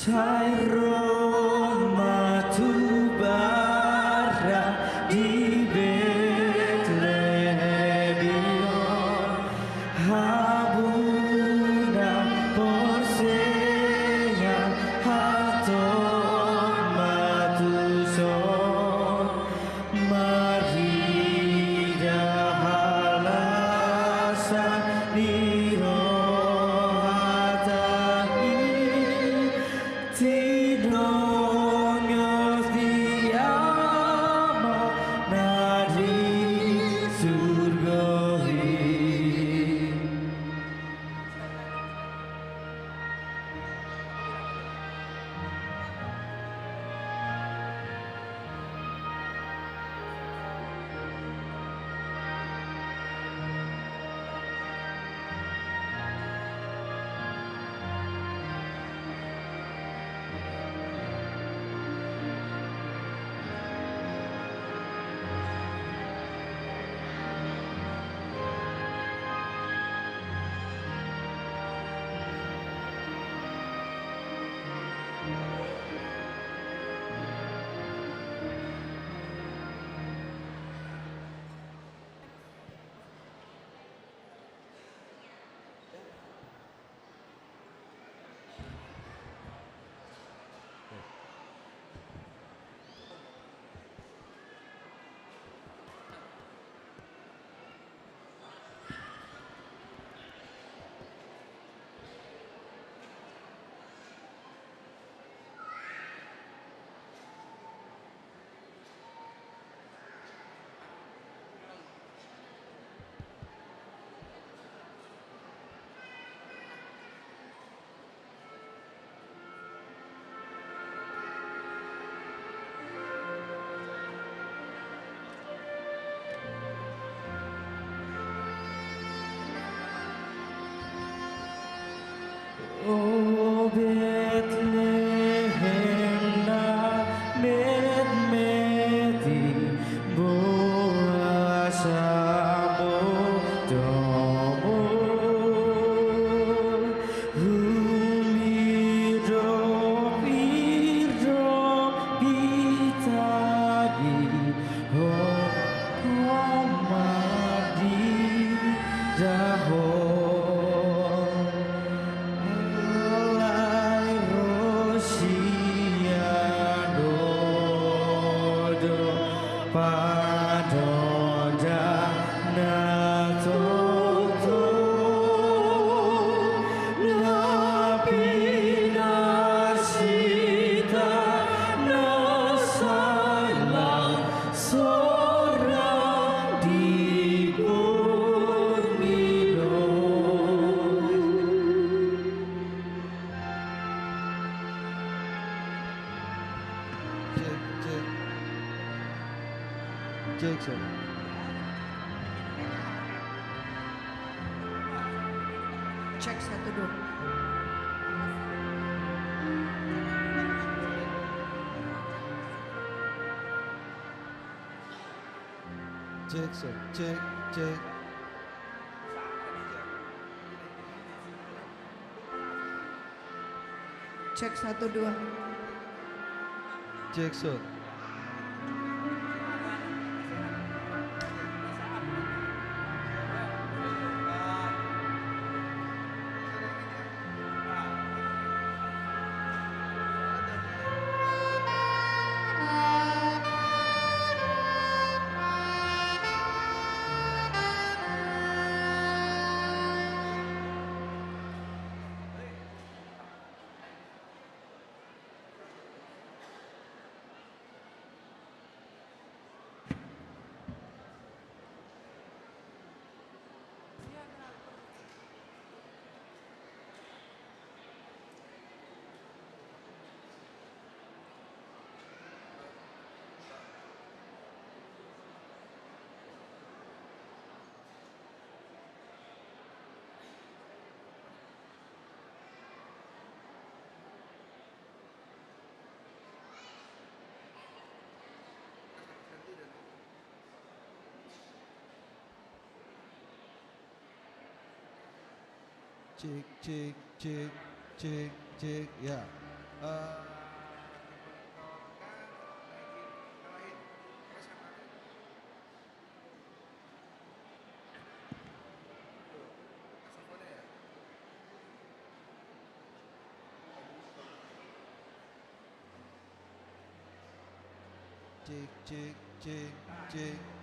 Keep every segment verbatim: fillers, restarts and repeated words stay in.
Sai ro ma tu bara di Betlehem i on, habuna porsea hatop ma tuson. Marida halasan ni rohanta i, tinongos di Ama na di surgo i. O Betlehem na metmet i, boasa botomu? Humirdop-irdop hita di ho, ho marnida ho. Alai ro sian dolok do panondolan na tongtong, na pinasinta na sai lam sorang di borngin on. Cek, cek. Cek, cek. Cek, satu, dua. Cek, cek, cek, cek. Cek, satu, dua. Cek, sound. Cek, cek, cek, cek, cek, ya. Eh, Cek, cek, cek, cek.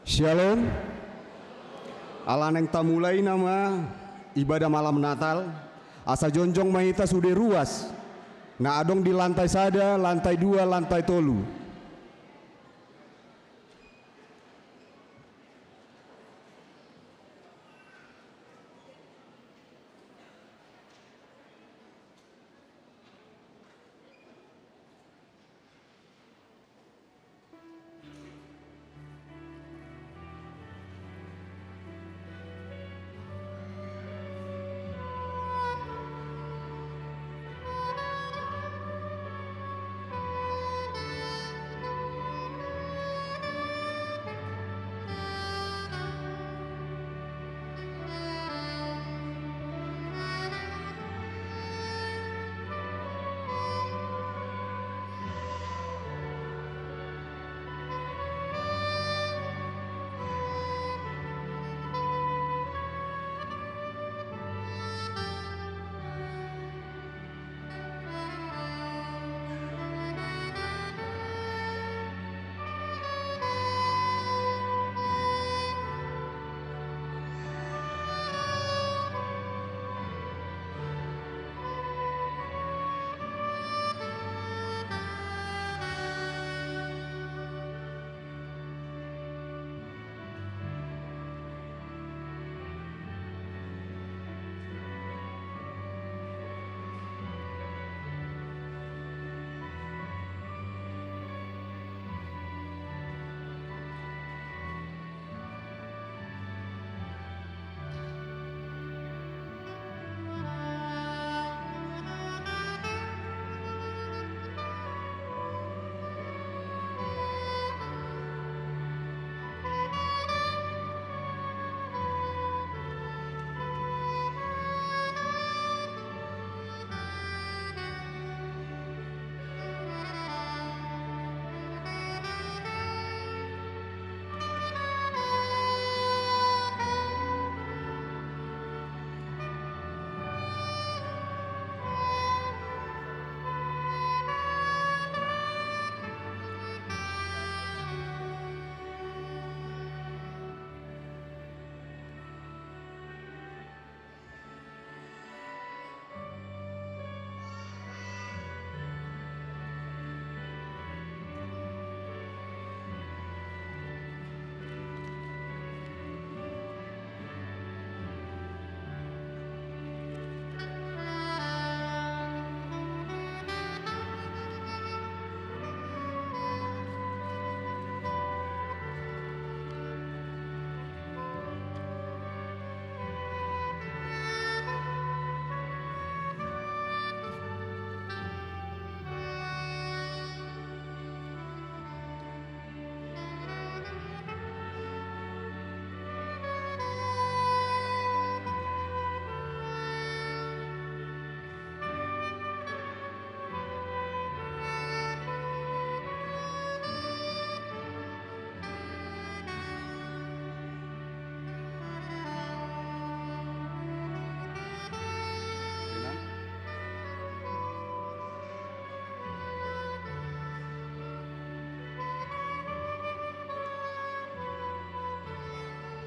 Syalom. Ala naeng tamulai nama ibadah malam Natal, asa jongjong ma hita sude ruas na adong di lantai sada, lantai dua, lantai tolu.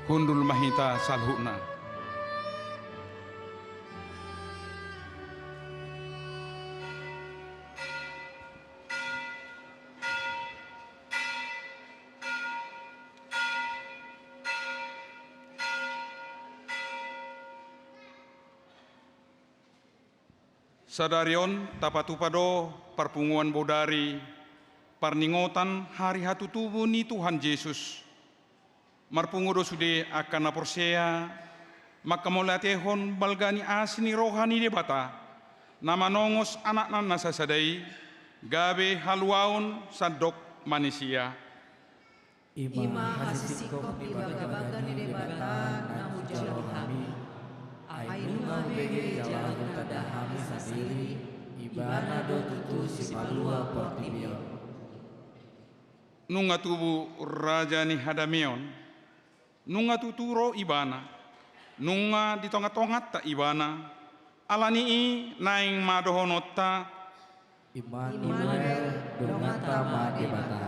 Hundul ma hita saluhutna. Sadari on tapatupa do parpunguan bodari parningotan hari hatutubu ni Tuhan Jesus. Marpungu do sude angka na porsea mangkamauliatehon balga ni asi ni roha ni Debata, na manongos Anakna na sasada i, gabe haluaon sandok manisia. I ma hasisingkop ni bagabaga ni Debata na hujalo hami, ai nunga hubege jala hutanda hami sandiri, Ibana do tutu sipalua portibi on. Nunga tubu Raja ni hadameon, nunga tutu ro Ibana, nunga di tongatonganta Ibana, ala ni i naeng ma dohononta: Immanuel, donganta ma Debata.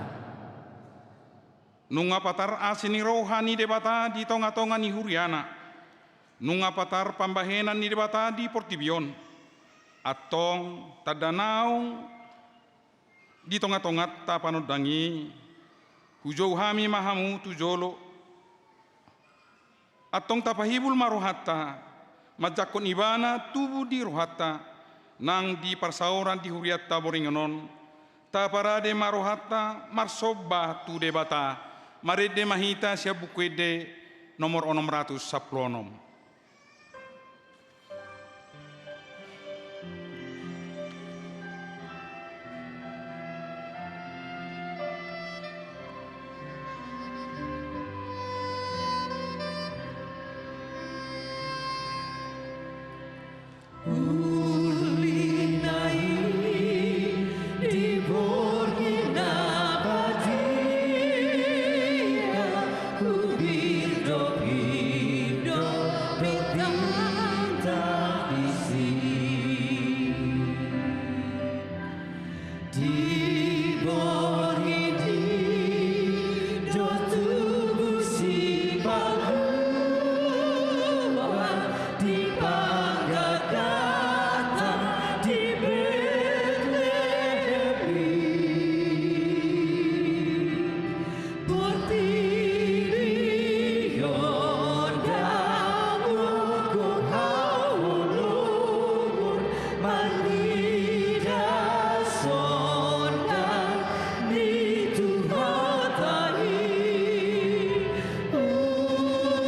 Nunga patar asi ni roha ni Debata di tonga-tonga ni huriana. Nunga patar pambahenan ni Debata di portibi on. Antong tanda naung di tonga-tonganta panondang i, hujou hami ma hamu tu jolo. Antong tapahibul ma rohanta, manjangkon Ibana tubu di rohanta, nang di parsaoran di hurianta borngin on, taparade ma rohanta marsomba tu Debata, marende ma hita sian Buku Ende nomor onom ratus sampulu onom. Uli na i di borngin na badia, hubindo-bindo do tanda disi. Di borngin i do tubu Sipaluan di panggagatan di Betlehem i. Portibi on ndang rongkap haholongon marnida sonang ni Tuhanta i. Uli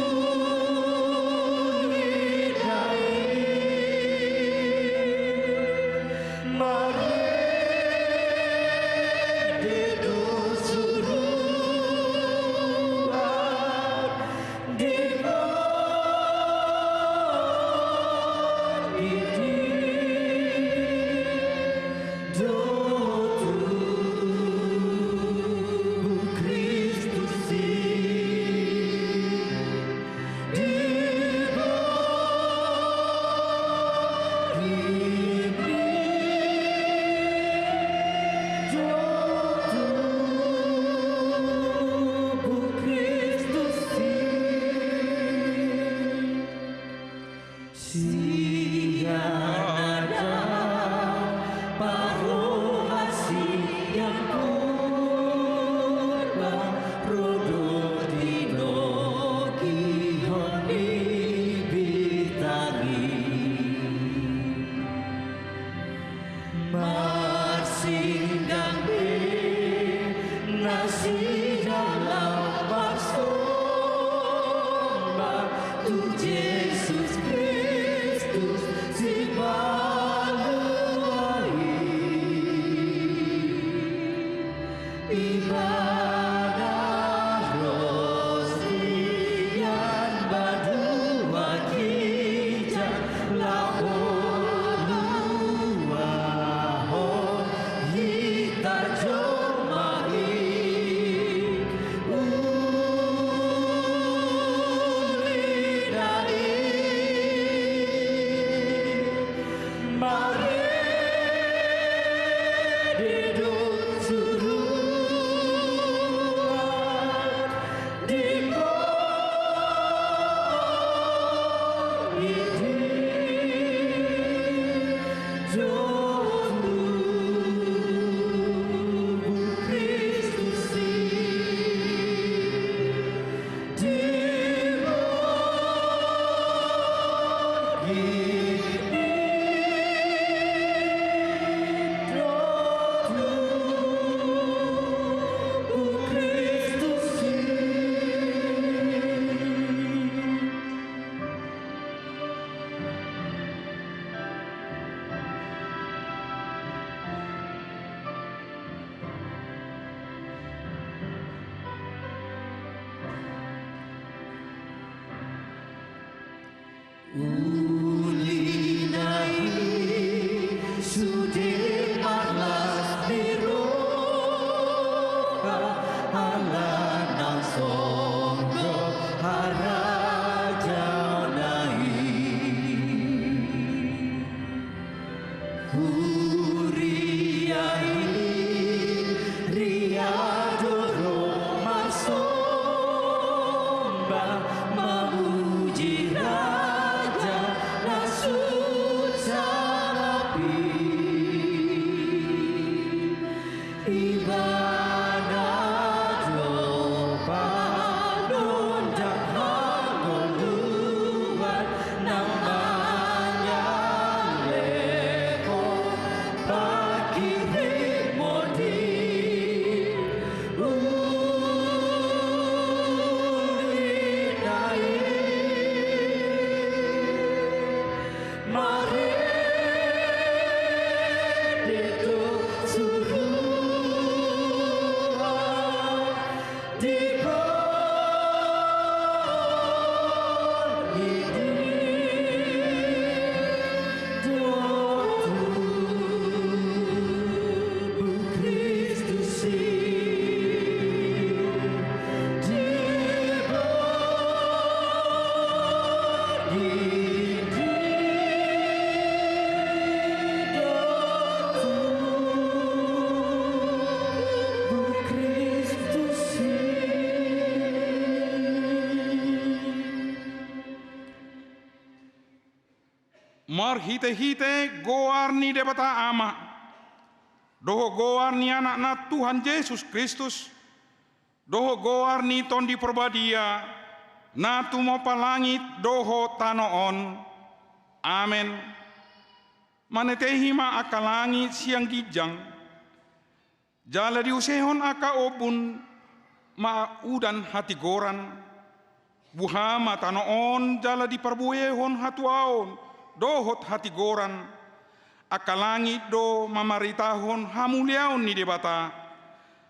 na i marende do suruan di borngin i do tubu Kristus i. Di borngin i do tubu Kristus i. Sian na parroha sian Purba ro do tinogihon ni bintang i. Marsinggang be nasida laho marsomba tu Jesus Kristus Sipaluan i. Ibana ro sian banua ginjang laho luahon hita jolma i. Uli na i marende do suruan di borngin i do tubu Kristus i. Di borngin i do tubu Kristus i. Uli na i sude marlas ni roha ala naung songgop harajaonna i. Huria i ria do ro marso Mamuji Raja na sun sangap i. Ibana do panonjak hangoluan nang manyalehon panghirimon i. Marhitehite goar ni Debata Ama, dohot goar ni Anakna Tuhan Jesus Kristus, dohot goar ni Tondi Parbadia, na tumompa langit dohot tano on. Amen. Manetehi ma angka langit sian ginjang, jala diusehon angka ombun ma udan hatigoran. Buha ma tano on jala diparbuehon hatuaon dohot hatigoran. Angka langit do mamaritahon hamuliaon ni Debata,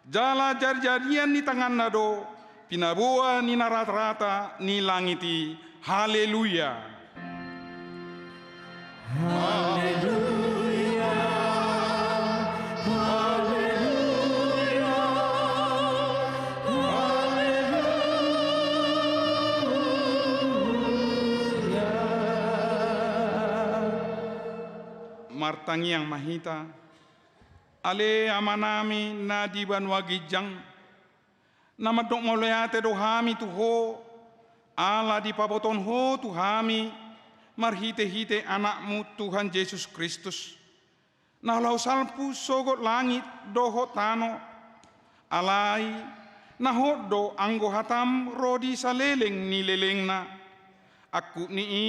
jala jarijarian ni tanganna do pinaboa ni na ratarata ni langit i. Haleluya. Haleluya, haleluya, haleluya. Martangiang ma hita. Ale Amanami na di banua ginjang, na mandok mauliate do hami tu Ho, ala dipabotohon Ho tu hami marhitehite Anakmu Tuhan Jesus Kristus, na laho salpu sogot langit dohot tano. Alai na hot do anggo hatam ro di saleleng ni lelengna. Angkup ni i,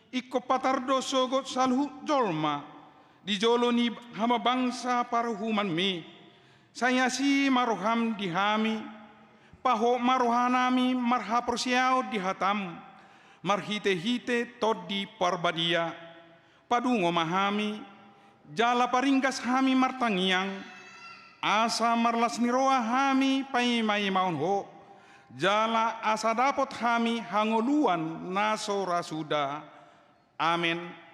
ingkon patar do sogot saluhut jolma di jolo ni hababangsa paruhumanmi. Sai asi ma roham di hami, pahot ma rohanami marhaporseaon di hatam, marhitehite Tondi Parbadia. Padungo ma hami, jala paringgas hami martangiang, asa marlas ni roha hami paimaimaon Ho, jala asa dapot hami hangoluan na so ra suda. Amen.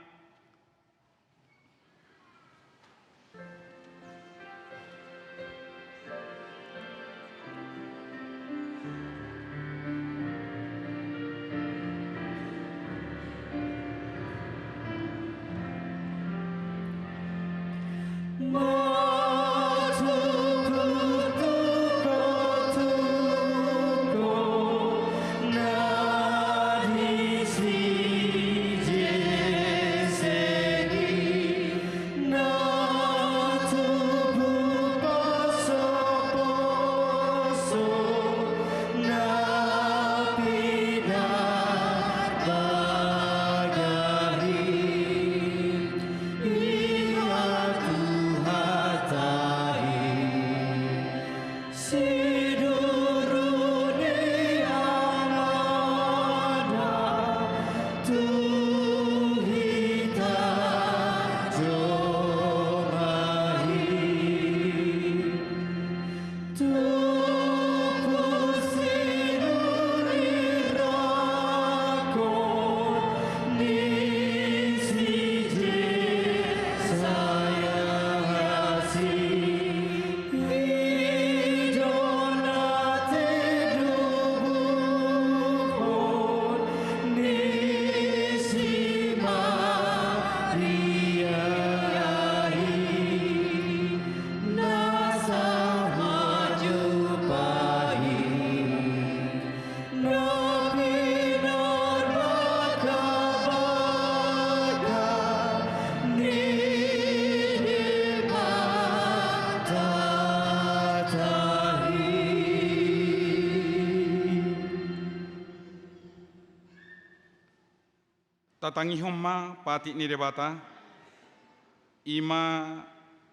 Tatangihon ma patik ni Debata, i ma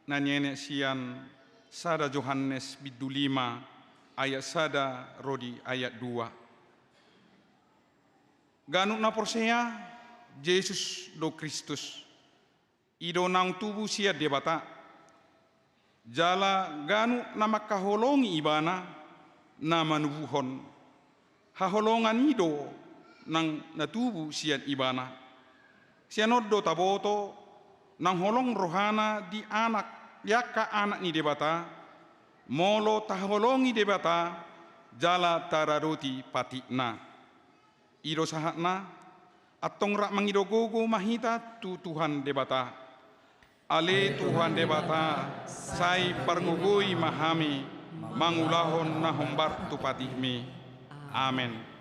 na nienet sian sada Johannes bindu lima ayat sada ro di ayat dua. Ganup na porsea, Jesus do Kristus, i do naung tubu sian Debata. Jala ganup na mangkaholongi Ibana na manubuhon, haholongan i do nang na tubu sian Ibana. Sian on do taboto naung holong rohana di anak, di angka anak ni Debata, molo taholongi Debata jala taradoti patikna. I do sahatna, antong rap mangido gogo ma hita tu Tuhan Debata. Ale Tuhan Debata, sai pargogoi ma hami mangulahon na hombar tu patikmi. Amen.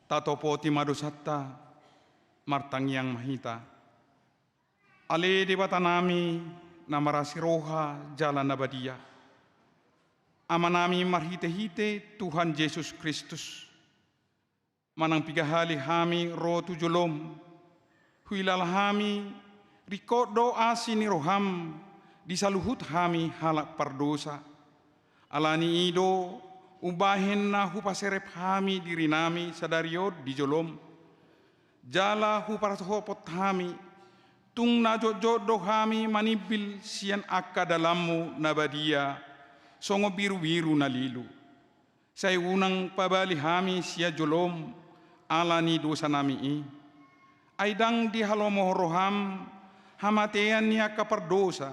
Tatopoti ma dosanta, martangiang ma hita. Ale Debatanami na marasi roha jala na badia, Amanami marhitehite Tuhan Jesus Kristus, manang piga hali hami ro tu jolom, huilala hami ringkot do asi ni roham di saluhut hami halak pardosa. Ala ni i do umbahen na hupaserep hami dirinami sadari on di jolom, jala huparsohot hami, tung na jotjot do hami manimbil sian angka dalanmu na badia, songon birubiru na lilu. Sai unang pabali hami sian jolom ala ni dosanami i. Ai ndang dihalomohon roham hamatean ni angka pardosa,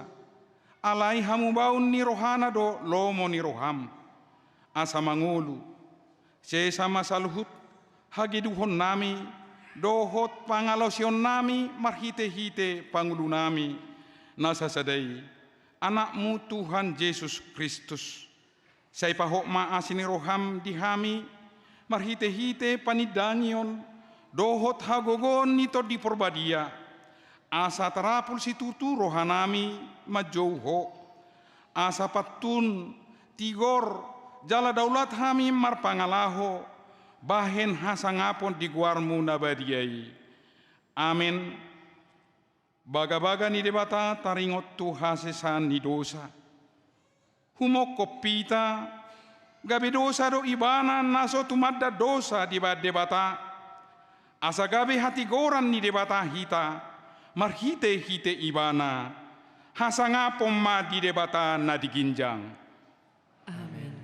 alai hamubaon ni rohana do lomo ni roham, asa mangolu. Sesa ma saluhut hageduhonnami dohot pangalaosionnami marhitehite Pangulunami na sasada i, Anakmu Tuhan Jesus Kristus. Sai pahot ma asi ni roham di hami marhitehite panindangion dohot hagogoon ni Tondi Porbadia, asa tarapul situtu rohanami manjou Ho, asa pantun, tigor jala daulat hami marpangalaho bahen hasangapon di goarmu na badia i. Amen. Bagabaga ni Debata taringot tu hasesaan ni dosa. Humongkop hita, gabe dosa do Ibana na so tumanda dosa dibahen Debata, asa gabe hatigoran ni Debata hita marhitehite Ibana. Hasangapon ma di Debata na di ginjang. Amen.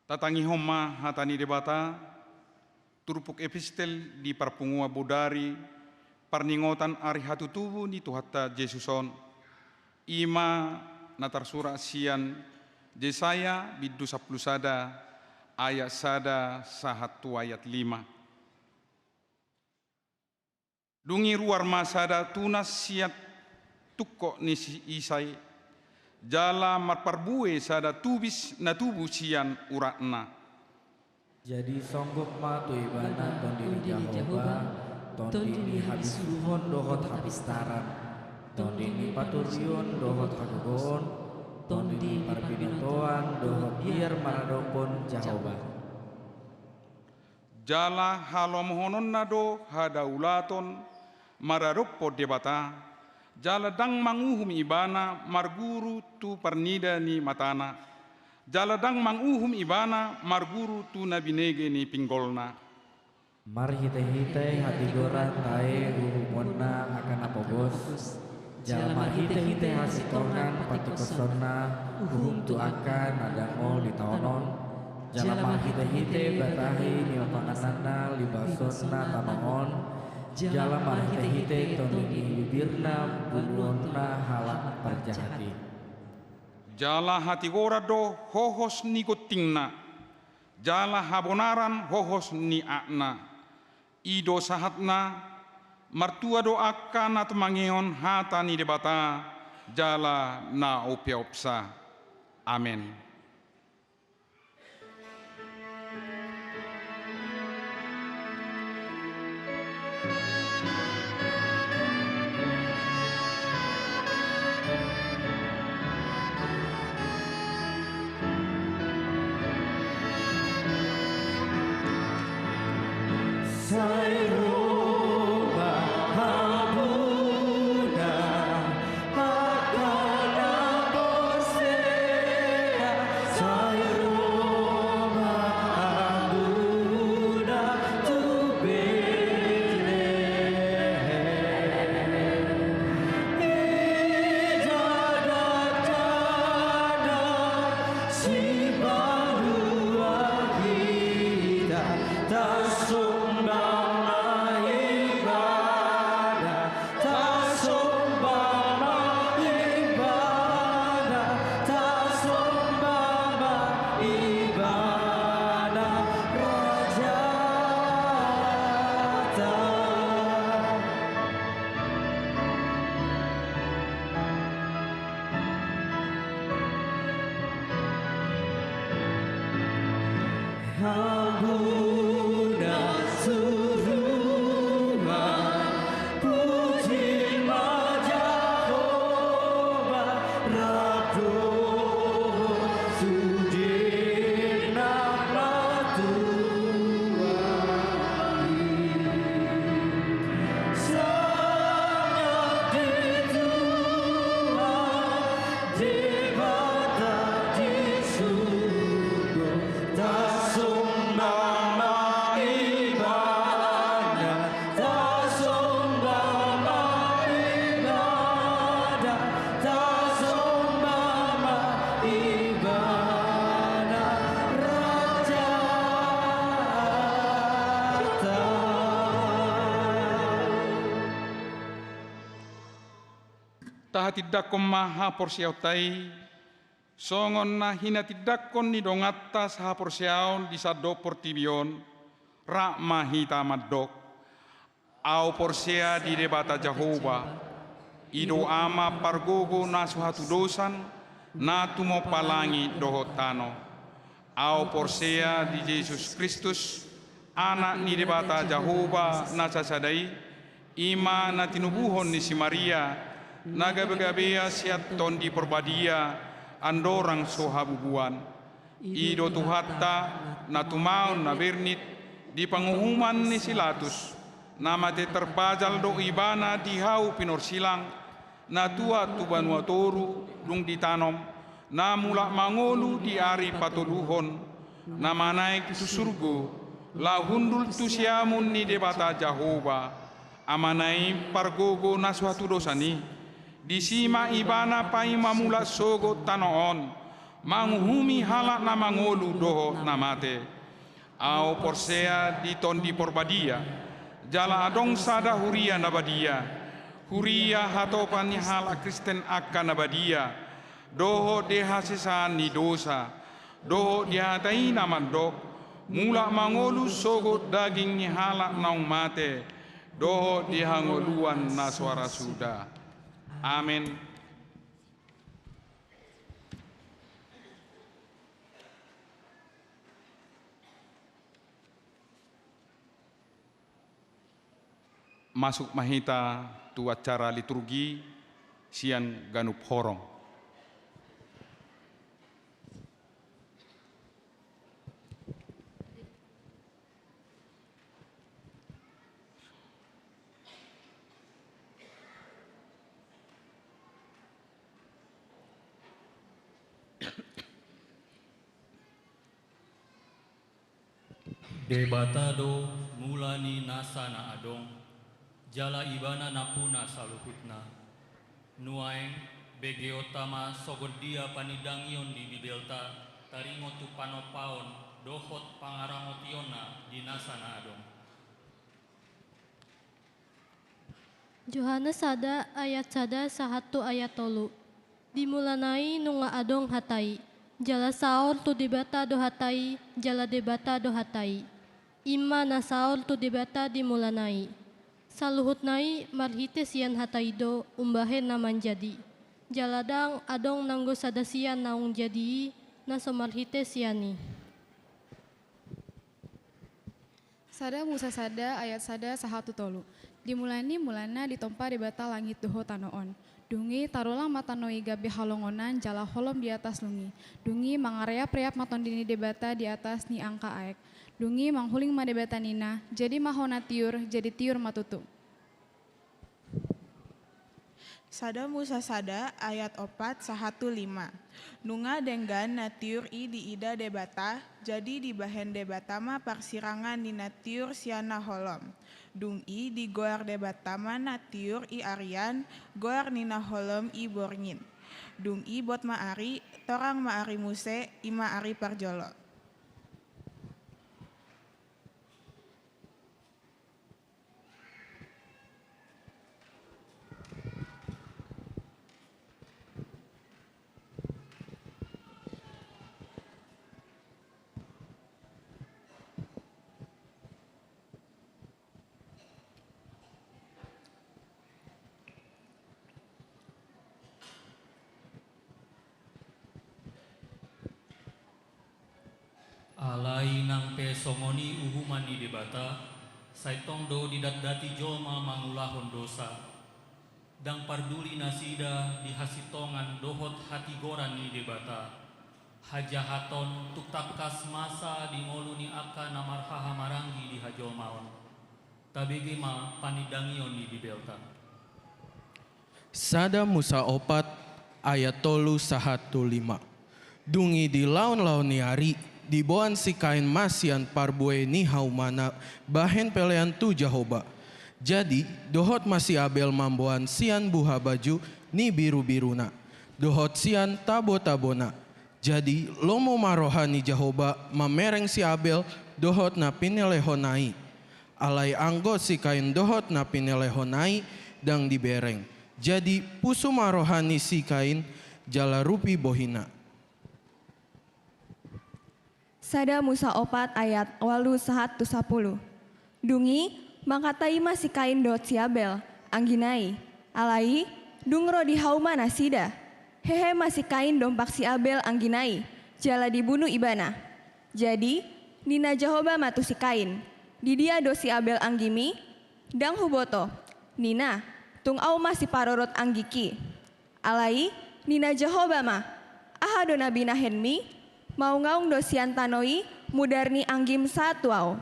Tatangihon ma hata ni Debata, turpuk epistel di parpunguan bodari, parningotan ari hatutubu ni Tuhanta Jesus on. I ma na tarsurat sian Jesaya bindu sampulu sada, ayat sada sahat tu ayat lima. Dung i ruar ma sada tunas sian tungkot ni si Isai, jala marparbue sada tubis na tubu sian uratna. Jadi songgop ma tu ibana tondi ni Jahowa, tondi ni habisuhon dohot hapistaran, tondi ni paturion dohot hagogoon, tondi ni parbinotoan dohot biar maradophon Jahowa. Jala halomohononna do hadaulaton maradophon Debata, jala ndang manguhum ibana marguru tu parnida ni matana, jala ndang manguhum ibana marguru tu na binege ni pinggolna. Marhitehite hatigoran tahe uhumonna angka na pogos, jala marhitehite hasintongan pantingkosonna uhum tu angka na dangol ditaonon, jala marhitehite batahi ni pangananna libasonna tano on, jala marhitehite tondi ni bibirna buluonna halak parjahat i. Jala hatigoran do hohos ni gontingna, jala habonaran hohos ni atna. I do sahatna, martua do angka na tumangihon hata ni Debata, jala na umpeopsa. Amen. Sai ro ma hamuna angka na porsea, sai ro ma hamuna tu Betlehem. Ija dakdanak sipaluahon hita, tarsomba ma ibana, tarsomba ma ibana, tarsomba ma ibana, Rajanta. Hamuna suruan, puji ma Jahowa, rap dohot sude na martua i. Sangap di Tuhan, Debata di surgo, tarsomba ma ibana, tarsomba ma ibana, tarsomba ma ibana, Rajanta. Tahatindangkon ma haporseaonta i, songon na hinatindangkon ni donganta sahaporseaon di sandok portibi on, rap ma hita mandok. Ahu porsea di Debata Jahowa, i do Ama pargogo na so hatudosan, na tumompa langit dohot tano. Ahu porsea di Jesus Kristus, Anak ni Debata Jahowa na sasada i, i ma na tinubuhon ni si Maria, na gabegabea sian Tondi Porbadia, andorang so habubuan. I do Tuhanta, na tumaon na bernit, di panguhuman ni si Latus, na mate tarpajal do Ibana di hau pinorsilang, na tuat tu banua toru, dung ditanom, na mulak mangolu di ari patoluhon, na manaek tu surgo, laho hundul tu siamun ni Debata Jahowa, Amana i pargogo na so hatudosan i. Disi ma Ibana paima mulak sogot tano on, Manguhumi halak na mangolu dohot na mate. Ahu porsea di Tondi Porbadia, jala adong sada huria na badia, huria hatopan ni halak Kristen angka na badia, dohot di hasesaan ni dosa, dohot di hata i na mandok, mulak mangolu sogot daging ni halak naung mate, dohot di hangoluan na so ra suda. Amen. Masuk ma hita tu acara liturgi sian ganup horong. Debata do mula ni nasa na adong, jala Ibana nampuna saluhutna. Nuaeng, begeonta ma songon dia panindangion ni Bibelta taringot tu panompaon dohot pangarangotionna di nasa na adong. Johannes sada ayat sada sahat tu ayat tolu. Di mulana i nunga adong Hata i, jala saor tu Debata do Hata i, jala Debata do Hata i. I ma na saor tu Debata di mulana i. Saluhutna i marhite sian Hata i do umbahen na manjadi. Jala ndang adong nanggo sada sian naung jadi i, na so marhite sian i. Sada Musa sada ayat sada sahat tu tolu. Di mula ni mulana ditompa Debata langit dohot tano on. Dung i tarolang ma tano i gabe halongonan jala holom di atas dung i. Dung i mangareapreap ma Tondi ni Debata di atas ni angka aek. Dung i manghuling ma Debata ninna, jadi ma hona tiur, jadi tiur ma tutu. Sada Musa sada ayat opat sahat tu lima. Nunga denggan na tiur i diida Debata, jadi dibahen Debata ma parsirangan ni na tiur sian na holom. Dung i digoar Debata ma na tiur i arian, goar ni na holom i borngin. Dung i bot ma ari, torang ma ari muse, i ma ari parjolo. Alai nang pe songon i uhuman ni Debata, sai tong do didatdati jolma mangulahon dosa. Ndang parduli nasida di hasintongan dohot hatigoran ni Debata. Hajahaton tung tangkas masa di ngolu ni angka na marhahamaranggi di hajolmaon. Tabege ma panindangion ni Bibelta. Sada Musa opat ayat tolu sahat tu lima. Dung i di laonlaon ni ari, diboan si Kain ma sian parbue ni haumana bahen pelean tu Jahowa. Jadi, dohot ma si Abel mamboan sian buhabaju ni birubiruna, dohot sian tabotabona. Jadi, lomo ma roha ni Jahowa mamereng si Abel dohot na pinelehonna i. Alai anggo si Kain dohot na pinelehonna i ndang dibereng. Jadi, pusu ma roha ni si Kain jala rupi bohina. Sada Musa opat ayat ualu sahat tu sapulu. Dung i, mangkatai ma si Kain dohot si Abel, anggina i. Alai, dung ro di hauma nasida, hehe ma si Kain dompak si Abel anggina i, jala dibunu ibana. Jadi, ninna Jahowa ma tu si Kain, "Di dia do si Abel anggimi?" "Ndang huboto," ninna, "tung ahu ma siparorot anggingki." Alai, ninna Jahowa ma, "Aha do na binahenmi? Maungaung do sian tano i mudar ni anggim sahat tu ahu."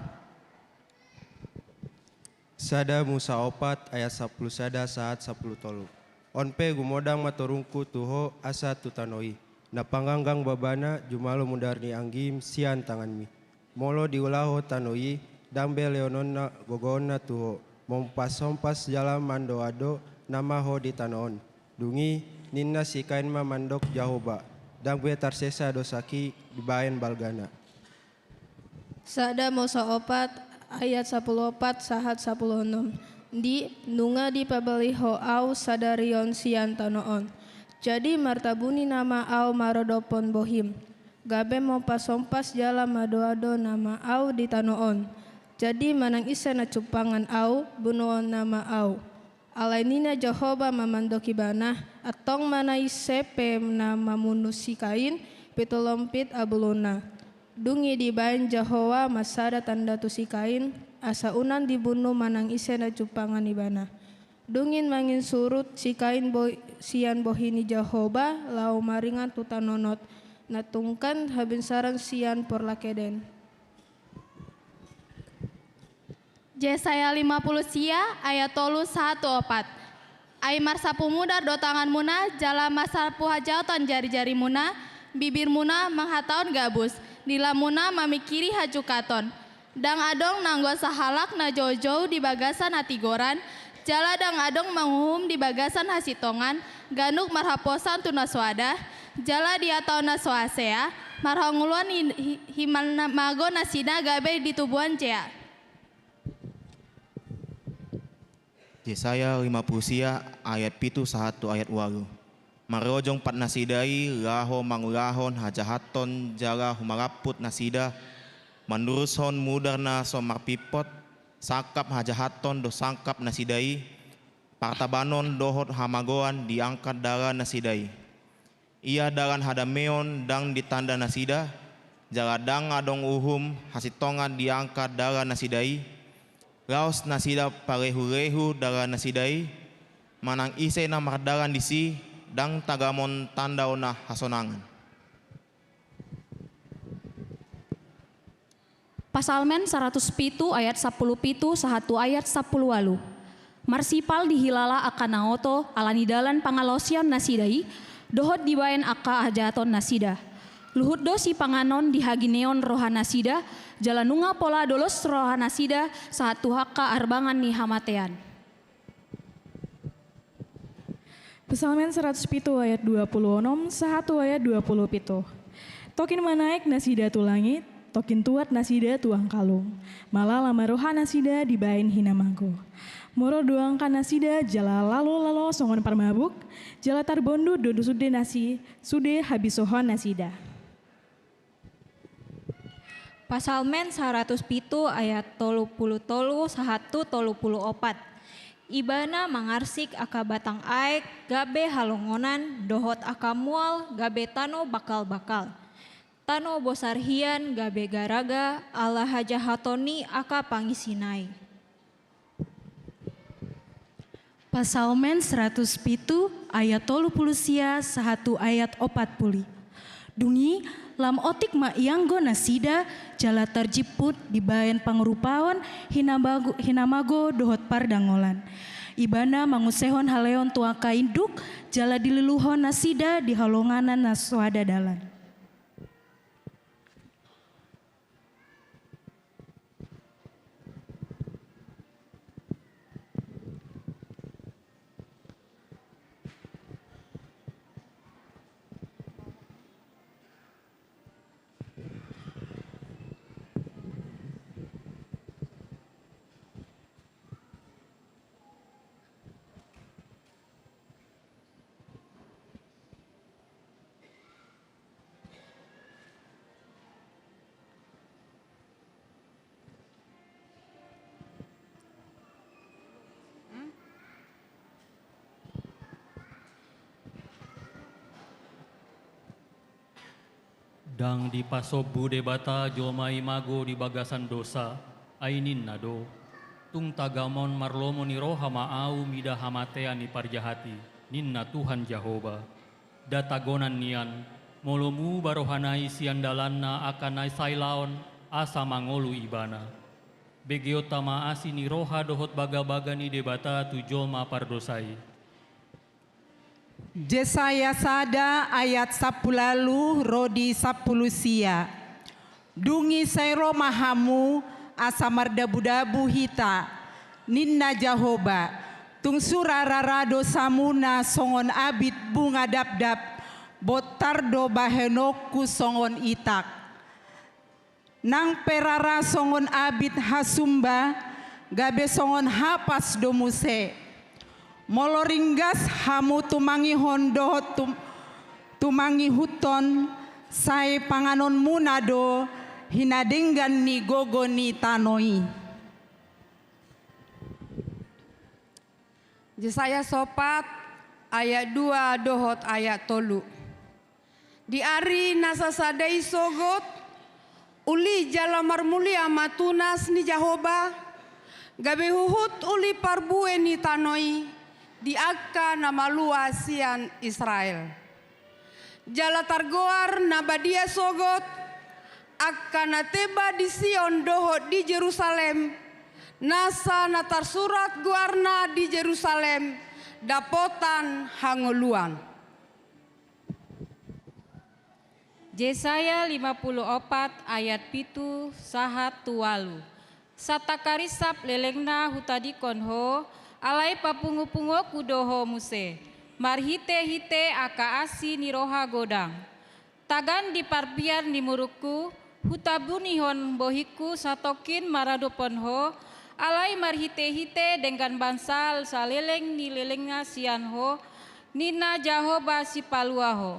Sada Musa opat ayat sapulu sada sahat sapulu tolu. On pe gumodang ma torungku tu ho asa tu tano i, na panganggang babana jumalo mudar ni anggim sian tanganmi. Molo diulahon tano i, ndang be lehononna gogoonna tu ho, maompashompas jala mandoando nama ho di tano on. Dung i, ninna si Kain ma mandok Jahowa, ndang be tarsesa dosaki dibaen balgana. Sada Musa opat ayat sapuluh opat sahat sapuluh onom. Di, nunga dipabali Ho ahu sadarion sian tano on. Jadi martabuni nama ahu marodophon bohim. Gabe ma pasompas jala madoado nama ahu di tano on. Jadi manang ise na jumpangan ahu, bunuon nama ahu. Alai ninna Jahowa ma mandok ibana, antong manang ise pe na mamunu si Kain, pitu lompit abuluna. Dung i dibaen Jahowa ma sada tanda tu si Kain, asa unang dibunu manang ise na jumpangan ibana. Dung i manginsurut si Kain bo-, sian bohi ni Jahowa, laho maringan tu tano Nod, na tungkan habinsaran sian porlak Eden. Jesaya lima puluh sia ayat tolu sahat tu opat. Ai marsapu mudar do tanganmuna, jala marsapu hajaoton jarijarimuna, bibirmuna manghatahon gabus, dilamuna mamingkiri hajungkaton. Ndang adong nanggo sahalak na joujou di bagasan hatigoran, jala ndang adong manguhum di bagasan hasintongan, ganup marhaposan tu na soada, jala dihatahon na so hasea, marhangoluan hi-, hi-, himago nasida gabe ditubuhon jea. Jesaya lima puluh sia ayat pitu sahat tu ayat ualu. Marojong pat nasida i laho mangulahon hajahaton jala humalamput nasida, mandurushon mudar na so marpimpot, sangkap hajahaton do sangkap nasida i, partabanon dohot hamagoan diangka dalan nasida i. Ia dalan hadameon ndang ditanda nasida, jala ndang adong uhum hasintongan diangka dalan nasida i, laos nasida parehurehu dalan nasida i, manang ise na mardalan disi, ndang tagamon tanda on na hasonangan. Psalmen saratus pitu ayat sapuluh pitu sahat tu ayat sapuluh ualu. Marsipal dihilala angka na oto ala ni dalan pangalaosion nasida i, dohot dibaen angka hajahaton nasida. Luhut do sipanganon di hagineon roha nasida, jala nunga pola dolos roha nasida sahat tu angka arbangan ni hamatean. Psalmen saratus pitu ayat dua puluh onom sahat tu ayat dua puluh pitu. Tongkin manaek nasida tu langit, tongkin tuat nasida tu angkalung. Malala ma roha nasida dibaen hinamago. Moro do angka nasida jala lalolalo songon parmabuk, jala tarbondut do sude nasi-, sude habisohon nasida. Psalmen saratus pitu ayat tolu puluh tolu sahat tu tolu puluh opat. Ibana mangarsik angka batang aek gabe halongonan, dohot angka mual gabe tano bakal-bakal. Tano bosar hian gabe garaga ala hajahaton ni angka pangisina i. Psalmen saratus pitu ayat tolu puluh sia sahat tu ayat opat puluh. Dung i, lam otik ma ianggo nasida, jala tarjimput dibaen pangurupaon, hinamago, hinamago dohot pardangolan. Ibana mangusehon haleon tu angka induk, jala diluluhon nasida di halonganan na soada dalan. Ndang dipasombu Debata jolma i mago di bagasan dosa, ai ninna do: Tung tagamon marlomo ni roha ma ahu mida hamatean ni parjahat i, ninna Tuhan Jahowa. Nda tagonan nian, molo muba rohana i sian dalanna angka na sailaon, asa mangolu ibana. Begeonta ma asi ni roha dohot bagabaga ni Debata tu jolma pardosa i. Jesaya sada ayat sampulu ualu ro di sampulu sia. Dung i sai ro ma hamu, asa mardabudabu hita, ninna Jahowa. Tung sura rara dosamuna songon abit bunga dapdap, Bontar do bahenonku songon itak, nang pe rara songon abit hasumba, gabe songon hapas do muse. Molo ringgas hamu tumangihon dohot tum-, tumangihuthon, sai panganonmuna do hinadenggan ni gogo ni tano i. Jesaya opat ayat dua dohot ayat tolu. Di ari na sasada i sogot, uli jala marmulia ma tunas ni Jahowa, gabe huhut uli parbue ni tano i di angka na malua sian Israel. Jala targoar na badia sogot angka na teba di Sion dohot di Jerusalem, nasa na tarsurat goarna di Jerusalem, dapotan hangoluan. Jesaya lima puluh opat ayat pitu sahat tu ualu. Satangkarinsap lelengna hutadingkon ho, alai papungupunguonku do ho muse, marhitehite angka asi ni roha godang. Tagan di parbiar ni murukku, hutabunihon bohingku satongkin maradophon ho, alai marhitehite denggan basa saleleng ni lelengna sian ho, ninna Jahowa Sipalua ho.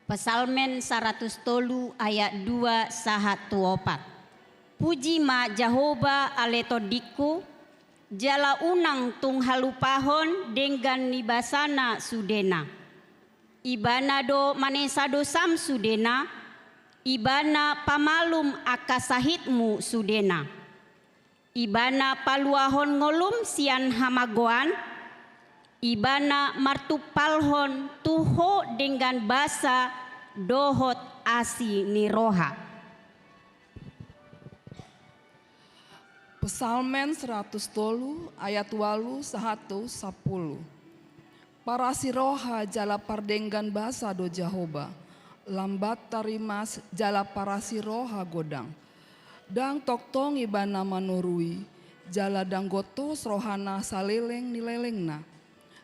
Psalmen saratus tolu ayat dua sahat tu opat. Puji ma Jahowa ale tondingku, jala unang tung halupahon denggan ni basana sudena. Ibana do manesa dosam sudena, Ibana pamalum angka sahitmu sudena. Ibana paluahon ngolum sian hamagoan, Ibana martumpalhon tu ho denggan basa dohot asi ni roha. Psalmen saratus tolu ayat ualu sahat tu sampulu. Parasi roha jala pardenggan basa do Jahowa, lambat tarimas jala parasi roha godang. Ndang tongtong Ibana manurui, jala ndang gotos rohana saleleng ni lelengna.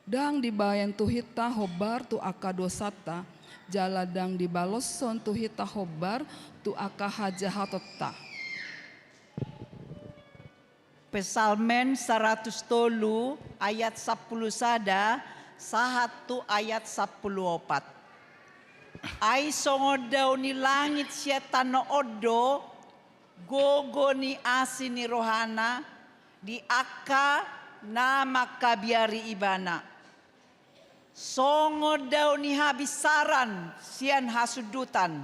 Ndang dibaen tu hita hombar tu angka dosanta, jala ndang dibaloshon tu hita hombar tu angka hajahatonta. Psalmen saratus tolu ayat sampulu sada sahat tu ayat sampulu opat. Ai songon dao ni langit sian tano on do gogo ni asi ni rohana di angka na mangkabiari Ibana. Songon dao ni habinsaran sian hasundutan,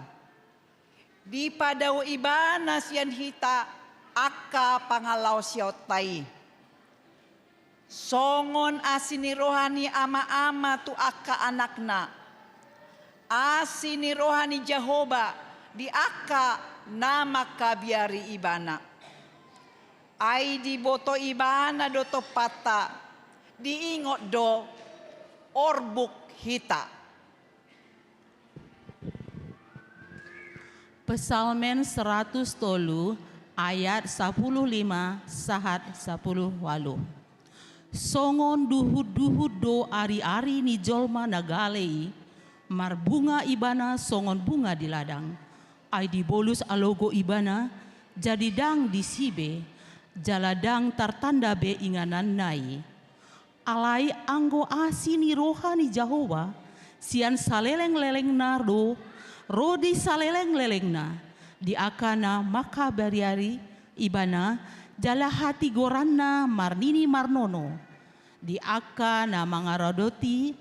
dipadao Ibana sian hita angka pangalaosionta i. Songon asi ni roha ni ama-ama tu angka anakna, asi ni roha ni Jahowa di angka na mangkabiari Ibana. Ai diboto Ibana do tompanta, diingot do orbuk hita. Psalmen saratus tolu ayat sampulu lima sahat sampulu ualu. Songon duhut-duhut do ari-ari ni jolma na gale i, marbunga ibana songon bunga di ladang. Ai dibolus alogo ibana, jadi ndang disi be, jala ndang tartanda be ingananna i. Alai anggo asi ni roha ni Jahowa sian saleleng-lelengna do, ro di saleleng-lelengna, di angka na mangkabiari Ibana, jala hatigoranna marnini marnono, di angka na mangaradoti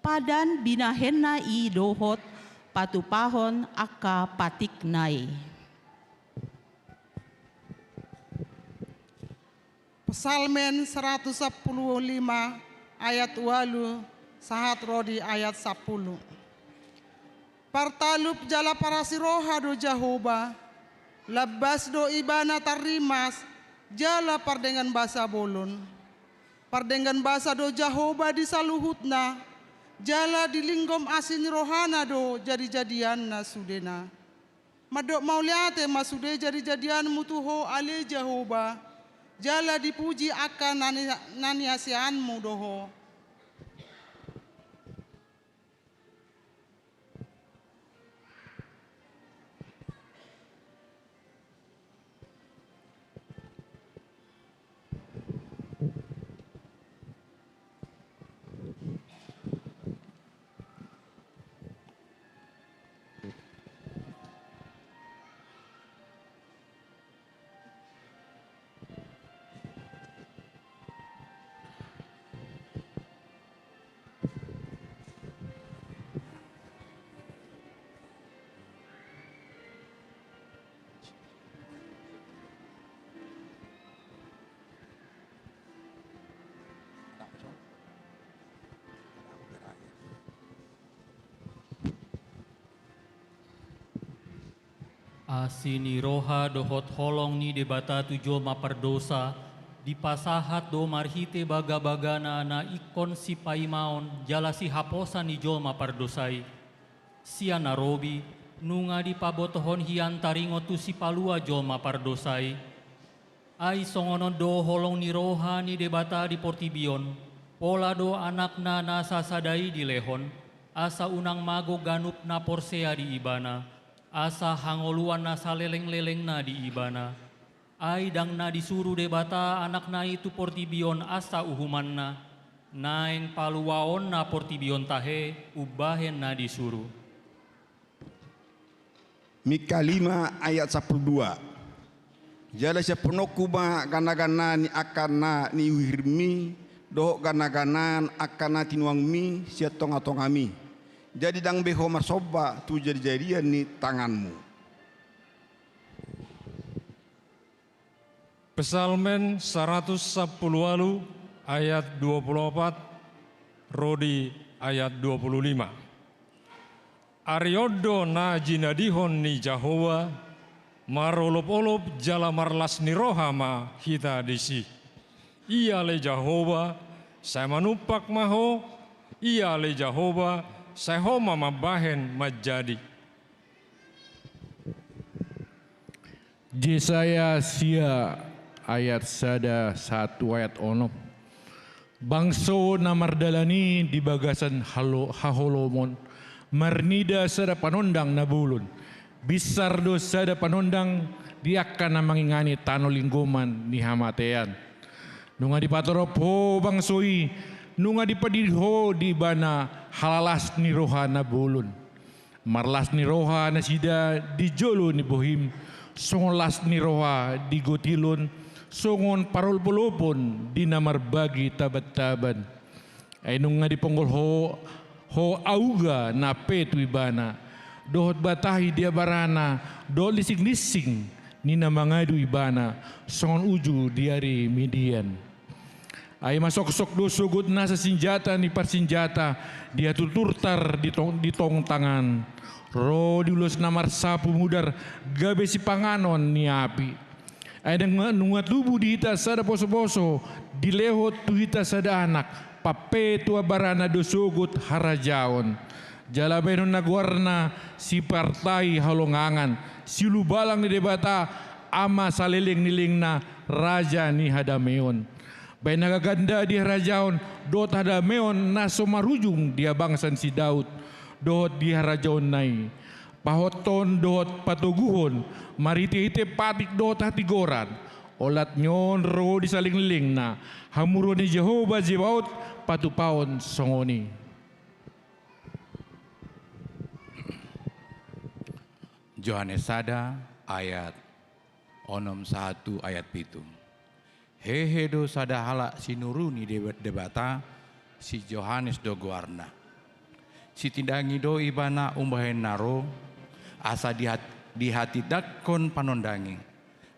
padan binahenna i dohot patupahon angka patikna i. Psalmen saratus sampulu lima ayat ualu sahat ro di ayat sampulu. Partalup jala parasi roha do Jahowa, lambas do Ibana tarrimas, jala pardenggan basa bolon. Pardenggan basa do Jahowa di saluhutna, jala dilinggom asi ni rohana do jadi-jadianna sudena. Mandok mauliate ma sude jadi-jadianmu tu ho ale Jahowa, jala dipuji angka na ni-, na niaseanmu do ho. Asi ni roha dohot holong ni Debata tu jolma pardosa dipasahat do marhite bagabagana na ingkon sipaimaon jala sihaposan ni jolma pardosa i. Sian na robi, nunga dipabotohon hian taringot tu sipalua jolma pardosa i. Ai songon on do holong ni roha ni Debata di portibi on, pola do Anakna na sasada i dilehon, asa unang mago ganup na porsea di Ibana, asa hangoluan na salelenglelengna di Ibana. Ai ndang na disuru Debata Anakna i tu portibi on asa uhumanna, naeng paluaonna portibi on tahe umbahen na disuru. Mika lima ayat sampulu dua. Jala siampulonku ma ganagana ni angka na niuhirmi, dohot ganagana angka na tinuangmi sian tongatongami. Jadi ndang be ho marsomba tu jadijadian ni tanganmu. Psalmen saratus sampulu ualu ayat dua pulu opat ro di ayat dua pulu lima. Ari on do na jinadihon ni Jahowa, marolopolop jala marlas ni roha ma hita disi. Ia ale Jahowa, sai manumpak ma ho, ia ale Jahowa, sai ho ma mambahen manjadi. Jesaya sia ayat sada sahat tu ayat onom. Bangso na mardalan i di bagasan halo-, haholomon, marnida sada panondang na bolon. Binsar do sada panondang di angka na mangingani tano linggoman ni hamatean. Nunga dipatorop ho bangso i, nunga dipadiri ho di ibana halalas ni roha na bolon. Marlas ni roha nasida di jolo ni bohim, songon las ni roha di gotilon, songon parolopolopon di na marbagi tabantaban. Ai nunga diponggol ho, ho auga na pe tu ibana, dohot batahi di abarana, dohot lisinglinsing ni na mangadu ibana, songon uju di ari Midian. Ai masoksok do sogot nasa sinjata ni parsinjata di hatuturtar di tong, di tong tangan. Ro di ulos na marsapu mudar gabe sipanganon ni api. Ai nunga, nunga tubu di hita sada posoposo, dilehon tu hita sada anak, pampe tu abarana do sogot harajaon. Jala bahenonna goarna sipartai halongangan, siulubalang ni Debata, ama salelenglelengna, raja ni hadameon. Bahen na gaganda di harajaon dohot hadameon na so marujung di habangsan si Daud dohot di harajaonna i. Pahothon dohot patoguhon marhitehite patik dohot hatigoran. Olat ni on ro di salelenglelengna. Hamuruon ni Jahowa Zebaot patupaon songon i. Johannes sada ayat onom sahat tu ayat pitu. Hehe do sada halak sinuru ni Deba-, Debata, si Johannes do goarna. Sitindangi do ibana umbahen na ro, asa dihat-, dihatindangkon panondangi,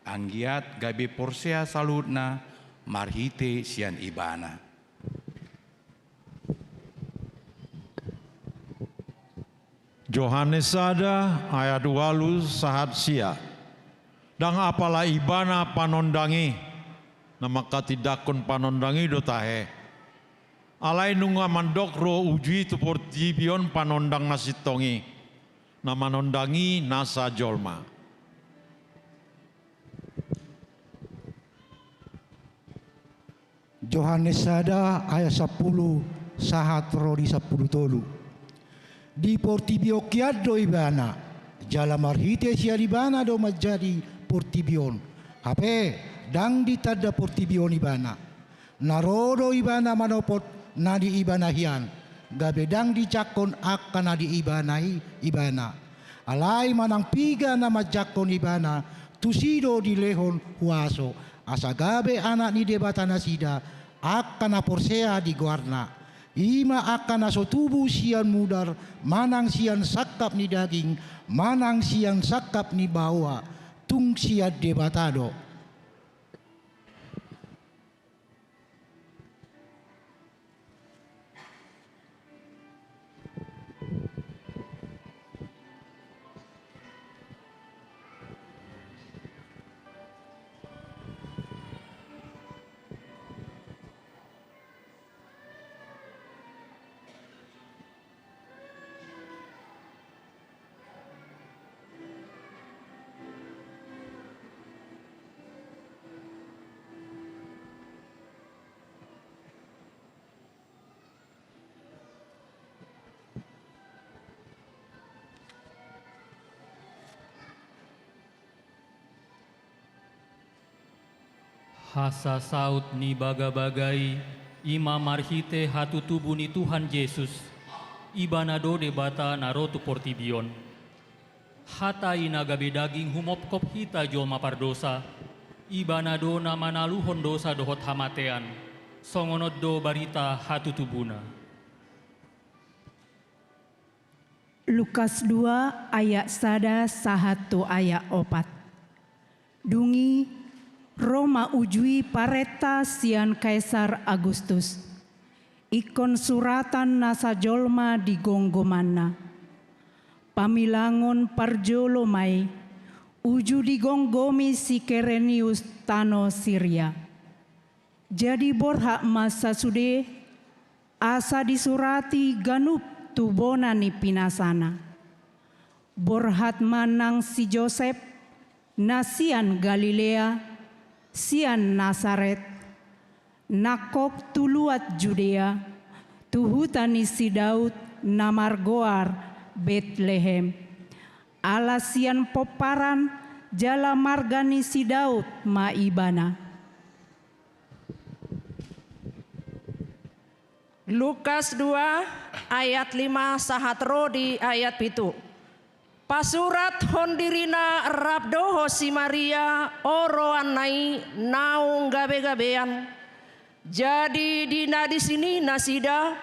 anggiat gabe porsea saluhutna marhite sian ibana. Johannes sada ayat ualu sahat sia. Ndang apala ibana panondangi, na mangkatindangkon panondangi do tahe. Alai nunga mandok ro uju i tu portibi on panondang na sintong i, na manondangi nasa jolma. Johannes sada ayat sampulu sahat ro di sampulu tolu. Di portibi on hian do ibana, jala marhite sian ibana do manjadi portibi on. Hape, ndang ditanda portibi on ibana. Na ro do ibana manopot na di ibana hian, gabe ndang dijangkon angka na di ibana i ibana. Alai manang piga na manjangkon ibana, tusi do dilehon huaso, asa gabe anak ni Debata nasida, angka na porsea di goarna. I ma angka na so tubu sian mudar, manang sian sangkap ni daging, manang sian sangkap ni baoa, tung sian Debata do. Hasasaut ni bagabaga i, i ma marhite hatutubu ni Tuhan Jesus, Ibana do Debata na ro tu portibi on. Hata i na gabe daging humopkop hita jolma pardosa, Ibana do na manaluhon dosa dohot hamatean. Songon on do barita hatutubuna. Lukas dua ayat sada sahat tu ayat opat. Dung i, ro ma uju i parenta sian Kaisar Agustus, ingkon suratan nasa jolma di gomgomanna. Pamilangon parjolo ma i, uju digomgomi si Kirenius tano Siria. Jadi borhat ma sasude, asa disurati ganup tu bona ni pinasana. Borhat ma nang si Josep, na sian Galilea, sian Nasaret, nangkok tu luat Judea, tu huta ni si Daud na margoar Betlehem. Ala sian pomparan jala marga ni si Daud ma ibana. Lukas dua ayat lima sahat ro di ayat pitu. Pasurathon dirina rap dohot si Maria oroanna i naung gabegabean. Jadi di na disi ni nasida,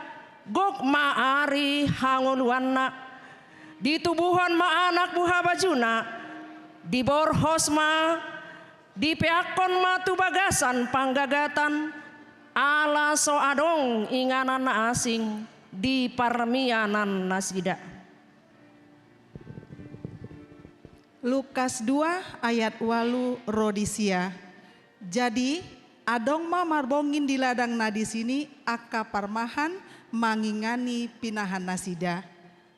gok ma ari hangoluanna. Ditubuhon ma anak buhabajuna, diborhos ma, dipeakkon ma tu bagasan panggagatan, ala so adong inganan na asing di parmianan nasida. Lukas dua ayat ualu ro di sia. Jadi, adong ma marbongin di ladang na disi ni angka parmahan mangingani pinahan nasida.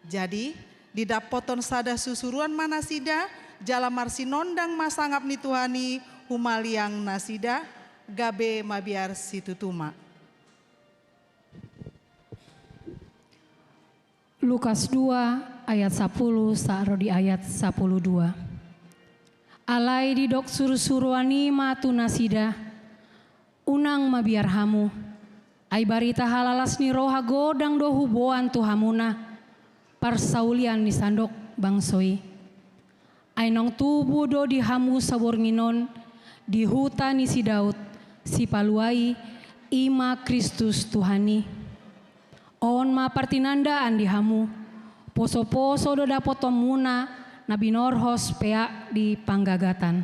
Jadi, didappothon sada susuruan ma nasida, jala marsinondang ma sangap ni Tuhan i humaliang nasida, gabe mabiar situtu ma. Lukas dua ayat sapuluh sahat ro di ayat sapuluh dua. Alai didok surusuruan i ma tu nasida, unang mabiar hamu, ai barita halalas ni roha godang do huboan tu hamuna, parsaulian ni sandok bangso i. Ai naung tubu do di hamu saborngin on, di huta ni si Daud, Sipalua i, i ma Kristus Tuhan i. On ma partinandaan di hamu, posoposo do dapotonmuna na binorhos peak di panggagatan.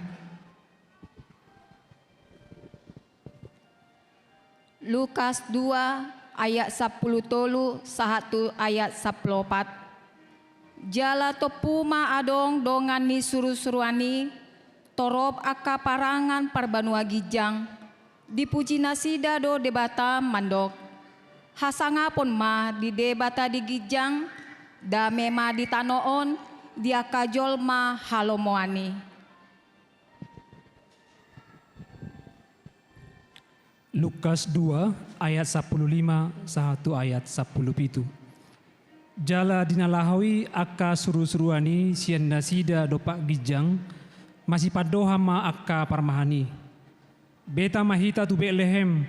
Lukas dua ayat sapuluh tolu sahat tu ayat sapuluh opat. Jala tompu ma adong dongan ni surusuruan i, torop angka parangan parbanua ginjang, dipuji nasida do Debata mandok, hasangapon ma di Debata di ginjang, dame ma di tano on, di angka jolma halomoan i. Lukas dua ayat sapuluh lima sahat tu ayat sapuluh pitu. Jala di na laho i angka surusuruan i sian nasida dompak ginjang, masipandohan ma angka parmahan i. Beta ma hita tu Betlehem,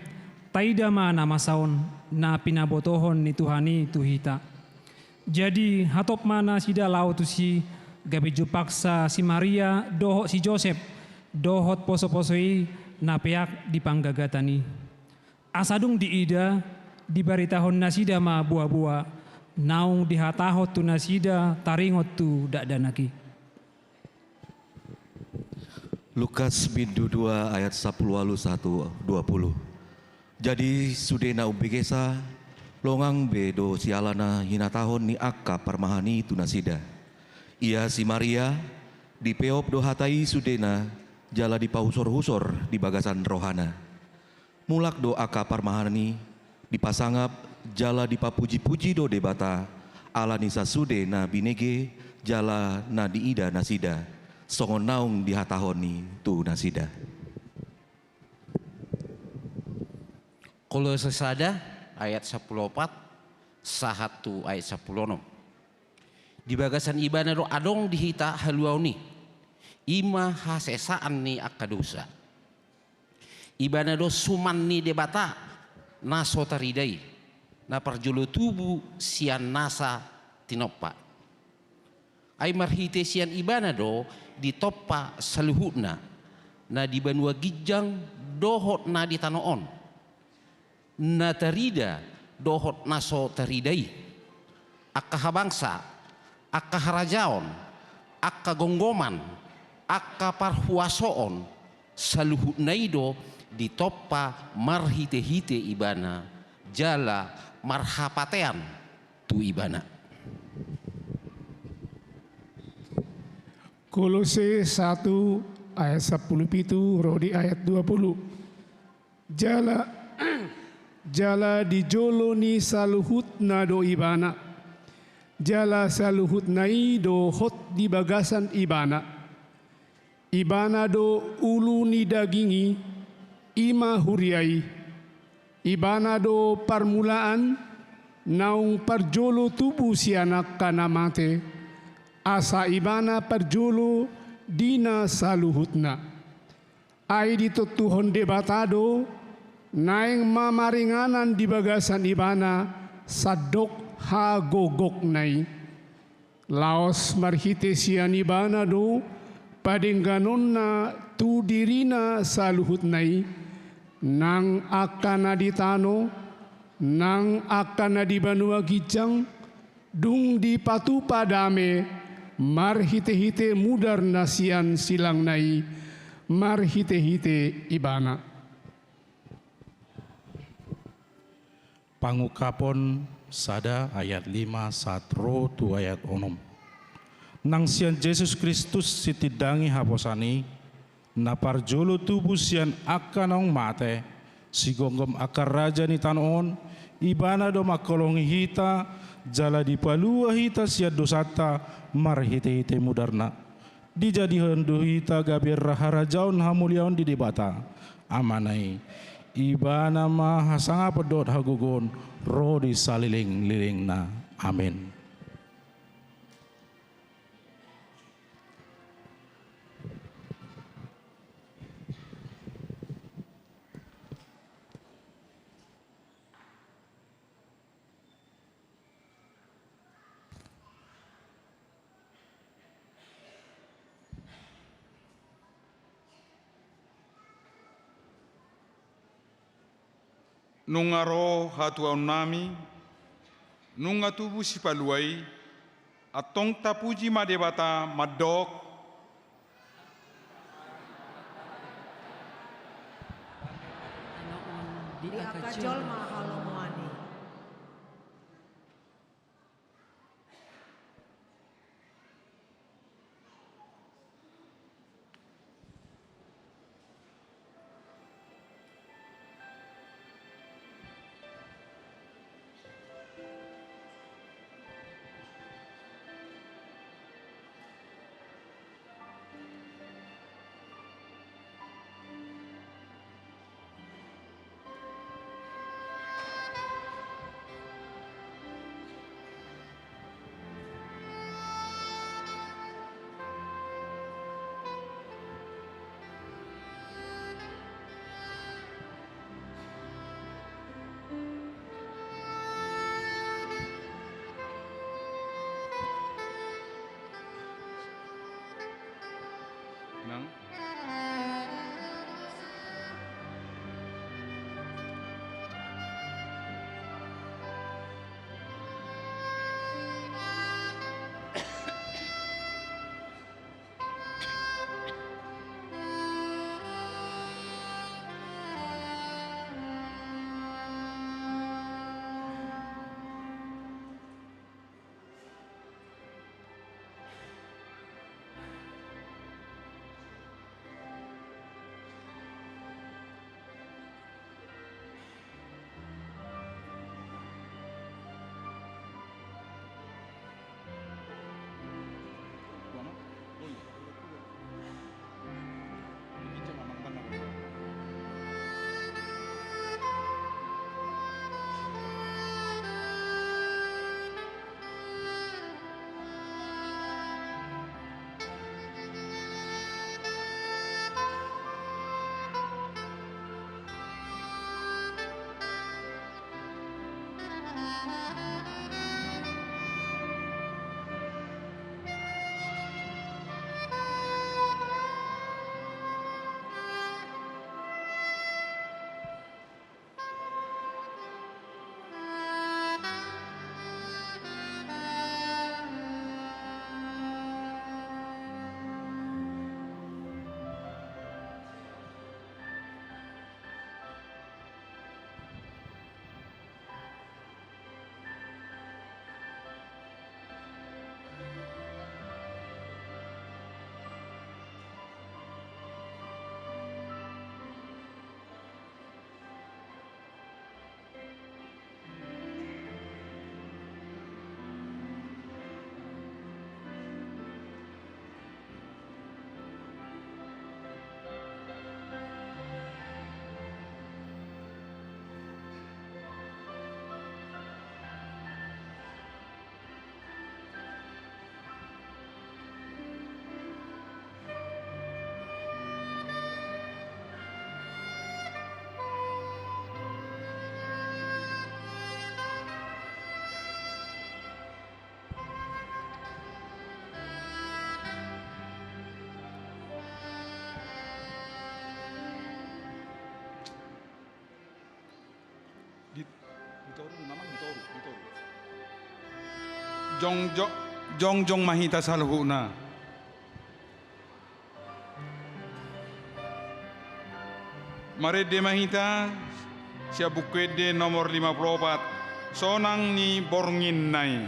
taida ma na masa on, na pinabotohon ni Tuhan i tu hita. Jadi hatop ma nasida laho tusi, gabe jumpangsa si Maria dohot si Josep, dohot posoposo i na peak di panggagatan i. Asa dung diida, dibaritahon nasida ma boaboa, naung dihatahon tu nasida taringot tu dakdanak i. Lukas bindu dua ayat sapuluh ualu sahat tu dua puluh. Jadi sude na umbegesa, longang be do siala na hinatahon ni angka parmahan i tu nasida. Ia si Maria, dipeop do hata i sudena, jala dipahusorhusor di bagasan rohana. Mulak do angka parmahan i, dipasangap jala dipapujipuji do Debata, ala ni sasude na binege jala na diida nasida, songon naung dihatahon i tu nasida. Kolose sada ayat sapuluh opat sahat tu ayat sapuluh onom. Di bagasan Ibana do adong di hita haluaon i, i ma hasesaan ni angka dosa. Ibana do suman ni Debata na so tarida i, na parjolo tubu sian nasa tinompa. Ai marhite sian Ibana do ditompa saluhutna, na di banua ginjang dohot na di tano on, na tarida dohot na so tarida i. Angka habangsa, angka harajaon, angka gomgoman, angka parhuasoon, saluhutna i do ditompa marhite-hite Ibana, jala marhapatean tu Ibana. Kolose satu ayat sampulu pitu ro di ayat dua pulu. Jala, jala di jolo ni saluhutna do Ibana, jala saluhutna i do hot di bagasan Ibana. Ibana do ulu ni daging i, i ma huria i. Ibana do parmulaan, naung parjolo tubu sian angka na mate, asa Ibana parjolo di na saluhutna. Ai ditontuhon Debata do, naeng mamaringanan di bagasan Ibana sandok hagogokna i. Laos marhite sian Ibana do padengganonna tu dirina saluhutna i, nang angka na di tano, nang angka na di banua ginjang, dung dipatupa dame marhite-hite mudar na sian silangna i, marhite-hite Ibana. Pangungkapon sada ayat lima sahat ro tu ayat onom. Nang sian Jesus Kristus sitindangi haposan i, na parjolo tubu sian angka naung mate, sigomgom angka raja ni tano on, Ibana do mangkolongi hita, jala dipalua hita sian dosanta marhite-hite mudarna. Dijadihon do hita gabe ra harajaon hamuliaon di Debata, Amana i. Ibana ma hasangapon dohot hagogoon ro di saleleng-lelengna. Amen. Nunga ro hatuaonnami, nunga tubu Sipalua i, antong tapuji ma Debata mandok. Di angka jolma halomoan i. Toru, nama di toru, di toru. Jong, jong, jongjong ma hita saluhutna. Marende ma hita sian Buku Ende nomor lima pulu opat, Sonang ni Borngin na i.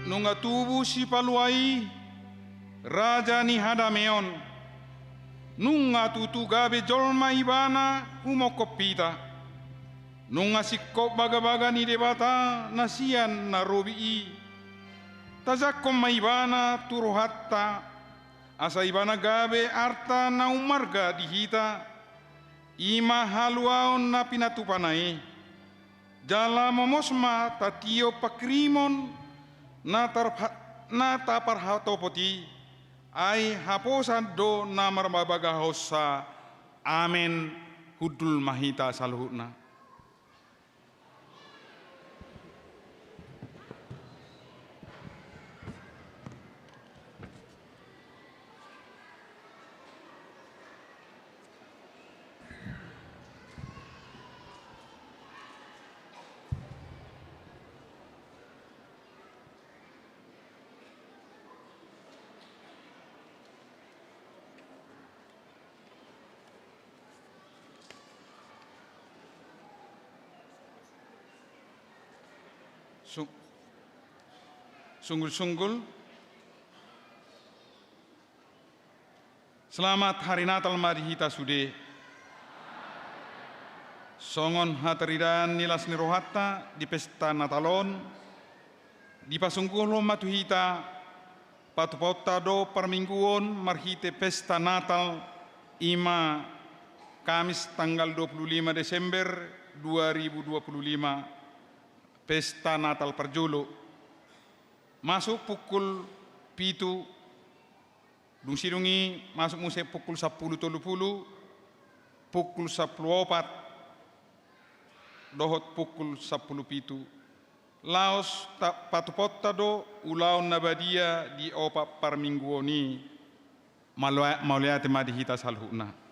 Nunga tubu Sipalua i, raja ni hadameon. Nunga tutu gabe jolma ibana humongkop hita. Nunga singkop bagabaga ni Debata na sian na robi i. Tajangkon ma ibana tu rohanta, asa ibana gabe arta na ummarga di hita. I ma haluaon na pinatupana i. Jala momos ma tatiop pangkirimon na tarpa-, na taparhatopot i, ai haposan do na marbagabagahonsa. Amen. Hundul ma hita saluhutna. Sung-, sunggul-sunggul. Selamat Hari Natal ma di hita sude. Songon hataridaan ni las ni rohanta di pesta Natal on, dipasungkuhon ma tu hita, patupaonta do parmingguon marhite pesta Natal, i ma Kamis tanggal dua puluh lima Desember dua ribu dua puluh lima, pesta Natal parjolo. Masuk pukul pitu, dung sidung i masuk muse pukul sampulu tolu pulu, pukul sampulu opat, dohot pukul sampulu pitu. Laos ta-, patupaonta do ulaon na badia di opat parmingguon i. Maulia-, mauliate ma di hita saluhutna.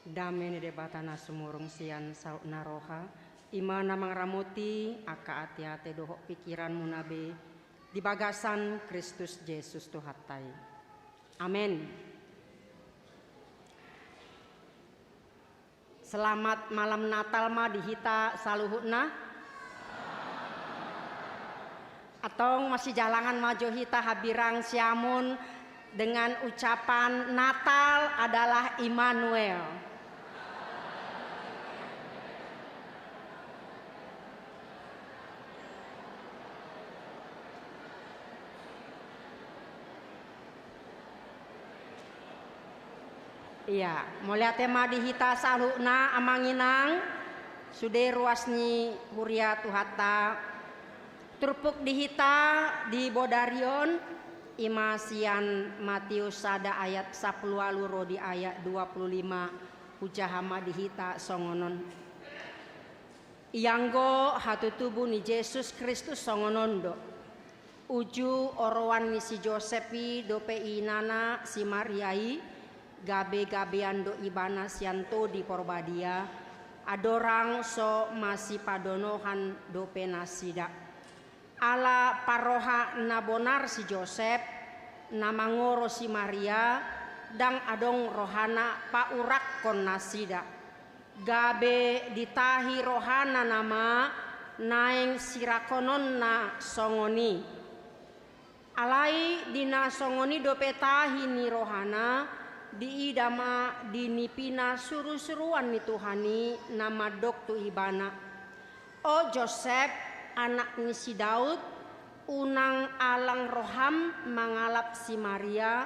Dame ni Debata na sumurung sian saut na roha, i ma na mangaramoti angka ateate dohot pikiranmuna be di bagasan Kristus Jesus Tuhanta i. Amen. Selamat malam Natal ma di hita saluhutna. Antong masijalangan ma jo hita hambirang siamun dengan ucapan Natal adalah Immanuel. Ia, mauliate ma di hita saluhutna amang inang, sude ruas ni huria Tuhanta. Turpuk di hita di bodari on, i ma sian Matius sada ayat sapuluh ualu ro di ayat dua puluh lima, hujaha ma di hita songon on. Ianggo hatutubu ni Jesus Kristus songon on do. Uju oroan ni si Josep i dope inana si Maria i, gabe-gabean do ibana sian Tondi Porbadia, andorang so masipadonohan dope nasida. Ala parroha na bonar si Josep, na mangoro si Maria, ndang adong rohana paurakkon nasida. Gabe ditahi rohana nama naeng sirakononna songon i. Alai di na songon i dope tahi ni rohana, diida ma di nipina surusuruan ni Tuhan i na mandok tu ibana: O Josep, anak ni si Daud, unang alang roham mangalap si Maria,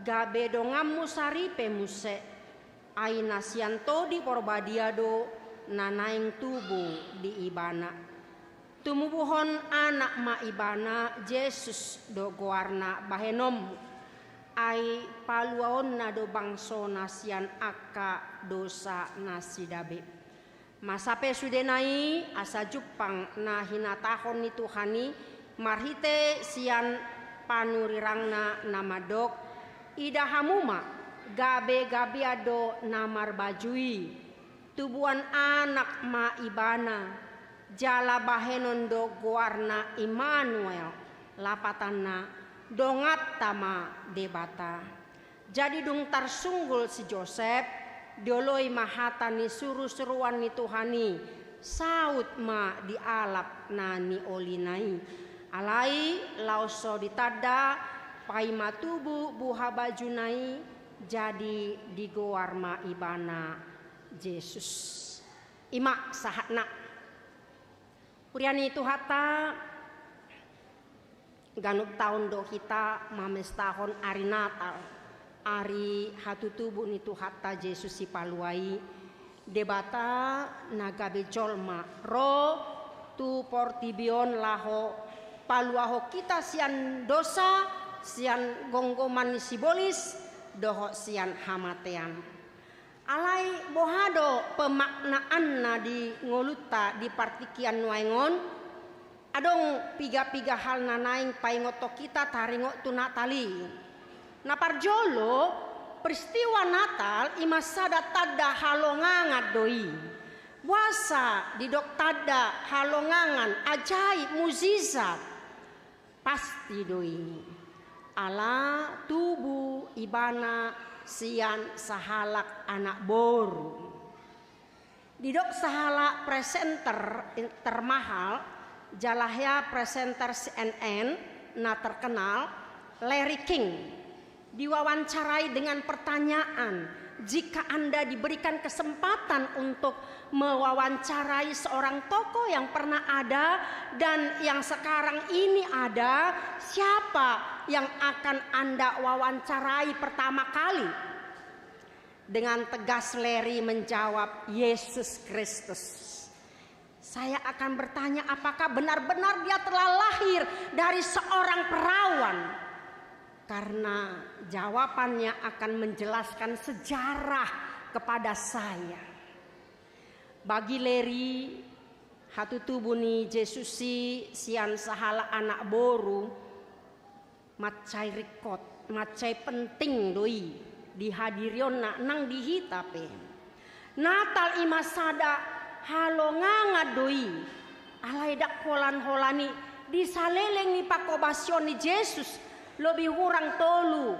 gabe donganmu saripe muse. Ai na sian Tondi Porbadia do na naeng tubu di ibana. Tumubuhon anak ma ibana, Jesus do goarna bahenonmu. Ai paluaonna do bangsona sian angka dosa nasida be. Masa pe sudena i, asa jumpang na hinatahon ni Tuhan i marhite sian panurirangna na mandok: Ida hamu ma, gabe-gabean do na marbaju i. Tubuan anak ma ibana, jala bahenon do goarna Immanuel, lapatanna: Donganta ma Debata. Jadi dung tarsunggul si Josep, dioloi ma hata ni surusuruan ni Tuhan i, saut ma dialap na niolina i. Alai laos so ditanda, paima tubu buhabajuna i, jadi digoar ma ibana Jesus. I ma sahatna. Huria ni Tuhanta, ganup taon do hita mamestahon ari Natal, ari hatutubu ni Tuhanta Jesus Sipalua i. Debata na gabe jolma ro tu portibi on laho paluahon hita sian dosa, sian gomgoman ni sibolis, dohot sian hamatean. Alai boha do pemaknaanna di ngolunta di partingkian nuaeng on? Adong piga-piga hal na naeng paingothon hita taringot tu Natal i. Na parjolo, peristiwa Natal i ma sada tanda halongangan do i. Boasa didok tanda halongangan, ajaib, mujizat? Pasti do i, ala tubu ibana sian sahalak anak boru. Didok sahalak presenter termahal, jala hea presenter C N N na terkenal, Larry King, diwawancarai dengan pertanyaan, jika Anda diberikan kesempatan untuk mewawancarai seorang tokoh yang pernah ada dan yang sekarang ini ada, siapa yang akan Anda wawancarai pertama kali? Dengan tegas Larry menjawab, Yesus Kristus. Saya akan bertanya, apakah benar-benar dia telah lahir dari seorang perawan? Karena jawabannya akan menjelaskan sejarah kepada saya. Bagi Larry, hatutubu ni Jesus i sian sahalak anak boru, mansai ringkot, mansai penting do i dihadirionna nang di hita pe. Natal i ma sada halongangan do i, alai ndang holan-holan i di saleleng ni pangkobasion ni Jesus, lobi hurang tolu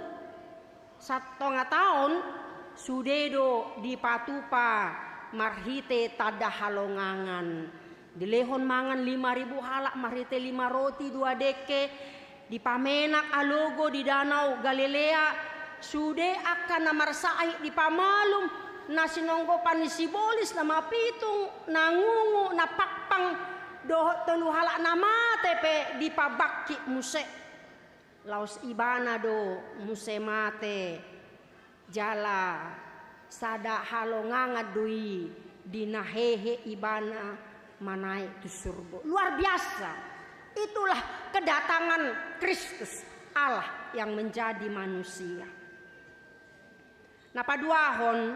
satonga taon, sude do dipatupa marhite tanda halongangan. Dilehon mangan lima ribu halak marhite lima roti dua dengke, dipamenak alogo di Danau Galilea, sude angka na marsahit di pamalum, na sinonggopan ni sibolis, na mapitung, na ngungu, na pangpang, dohot tolu halak na mate pe dipabangkit muse. Laos ibana do muse mate, jala sada halongangan do i di na hehe ibana manaek tu surgo. Luar biasa. Itulah kedatangan Kristus, Allah yang menjadi manusia. Na paduahon,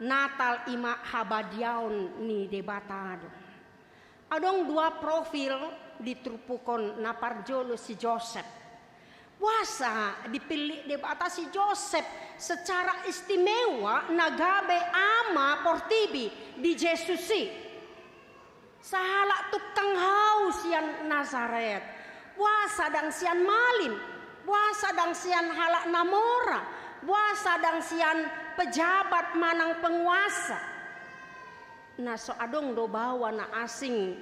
Natal i ma habadiaon ni Debata do. Adong dua profil di turpuk on. Na parjolo si Josep. Boasa dipillit Debata si Josep secara istimewa na gabe ama portibi di Jesus i? Sahalak tukang hau sian Nasaret. Boasa ndang sian malim? Boasa ndang sian halak na mora? Boasa ndang sian pejabat manang penguasa? Na so adong do baoa na asing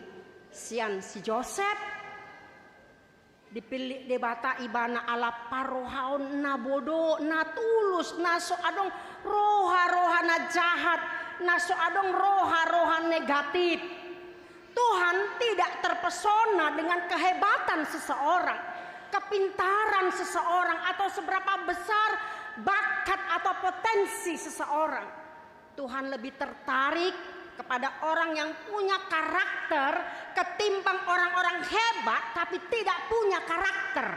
sian si Josep. Dipillit Debata ibana ala parrohaon na bodo, na tulus, na so adong roha-roha na jahat, na so adong roha-roha negatif. Tuhan tidak terpesona dengan kehebatan seseorang, kepintaran seseorang, atau seberapa besar bakat atau potensi seseorang. Tuhan lebih tertarik kepada orang yang punya karakter ketimbang orang-orang hebat tapi tidak punya karakter.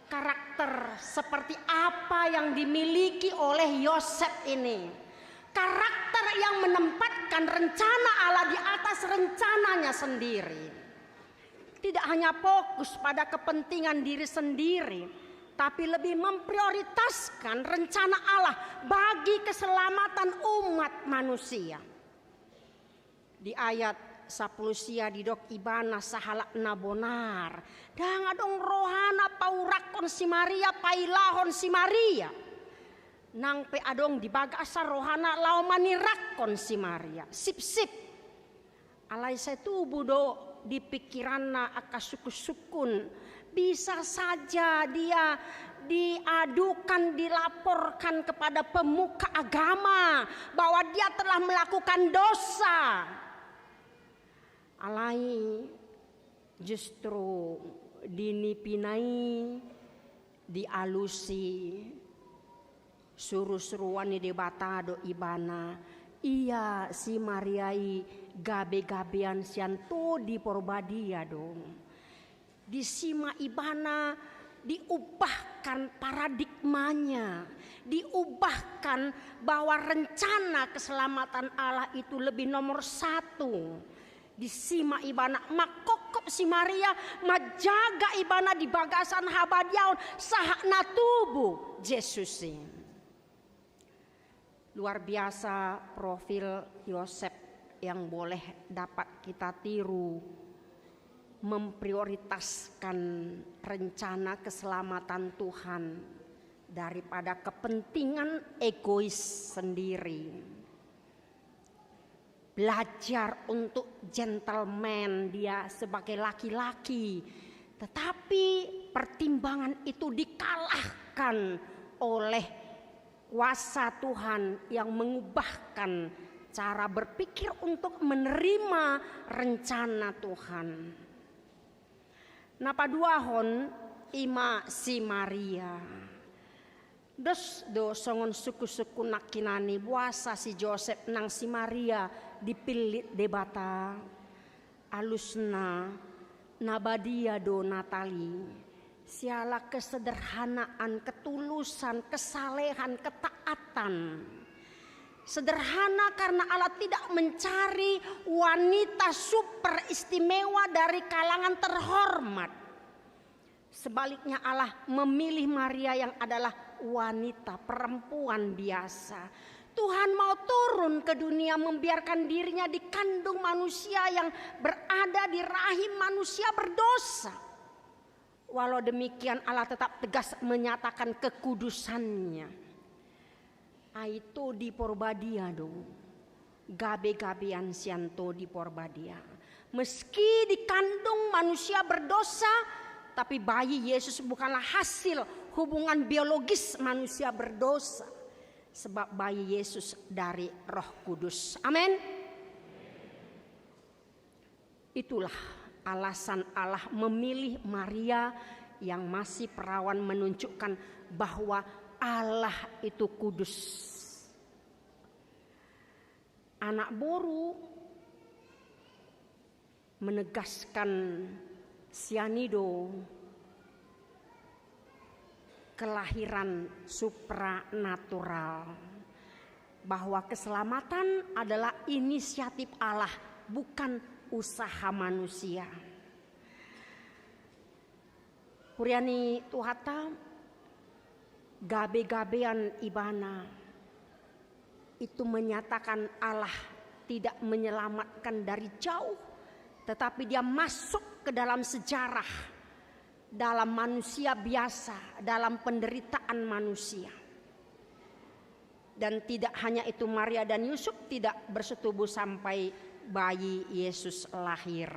Karakter seperti apa yang dimiliki oleh Yosep ini? Karakter yang menempatkan rencana Allah di atas rencananya sendiri. Tidak hanya fokus pada kepentingan diri sendiri, tapi lebih memprioritaskan rencana Allah bagi keselamatan umat manusia. Di ayat sapuluh sia didok ibana sahalak na bonar. Ndang adong rohana paurakkon si Maria, pailahon si Maria. Nang pe adong di bagasan rohana laho manirakkon si Maria. Sip, sip. Alai sai tubu do di pikiranna angka sungkun-sungkun. Bisa saja dia diadukan, dilaporkan kepada pemuka agama bahwa dia telah melakukan dosa. Alai justru di nipina i dialusi, suru-suruan ni Debata do ibana. Ia si Maria i gabe-gabean sian Tondi Porbadia do. Disi ma ibana diubahkan paradigmanya, diubahkan bahwa rencana keselamatan Allah itu lebih nomor satu. Disi ma ibana mangkophop si Maria, manjaga ibana di bagasan habadiaon sahat na tubu Jesus i. Luar biasa profil Yosep yang boleh dapat kita tiru, memprioritaskan rencana keselamatan Tuhan daripada kepentingan egois sendiri. Belajar untuk gentleman dia sebagai laki-laki, tetapi pertimbangan itu dikalahkan oleh kuasa Tuhan yang mengubahkan cara berpikir untuk menerima rencana Tuhan. Na paduahon i ma si Maria. Dos do songon sungkun-sungkun nangkinan i, boasa si Josep nang si Maria dipillit Debata. Alusna, na badia do Natal i siala kesederhanaan, ketulusan, kesalehan, ketaatan. Sederhana karena Allah tidak mencari wanita super istimewa dari kalangan terhormat. Sebaliknya, Allah memilih Maria yang adalah wanita, perempuan biasa. Tuhan mau turun turun ke dunia, membiarkan dirinya dikandung manusia yang berada di rahim manusia berdosa. Walau demikian, Allah tetap tegas menyatakan kekudusannya. Ai Tondi Porbadia do, gabe-gabean sian Tondi Porbadia. Meski dikandung manusia berdosa, tapi bayi Yesus bukanlah hasil hubungan biologis manusia berdosa. Sebab bayi Yesus dari Roh Kudus. Amin. Itulah alasan Allah memilih Maria yang masih perawan, menunjukkan bahwa Allah itu kudus. Anak boru menegaskan sian i do kelahiran supranatural, bahwa keselamatan adalah inisiatif Allah, bukan usaha manusia. Huria ni Tuhanta, gabe-gabean Ibana itu menyatakan Allah tidak menyelamatkan dari jauh, tetapi Dia masuk ke dalam sejarah, dalam manusia biasa, dalam penderitaan manusia. Dan tidak hanya itu, Maria dan Yusuf tidak bersetubuh sampai bayi Yesus lahir.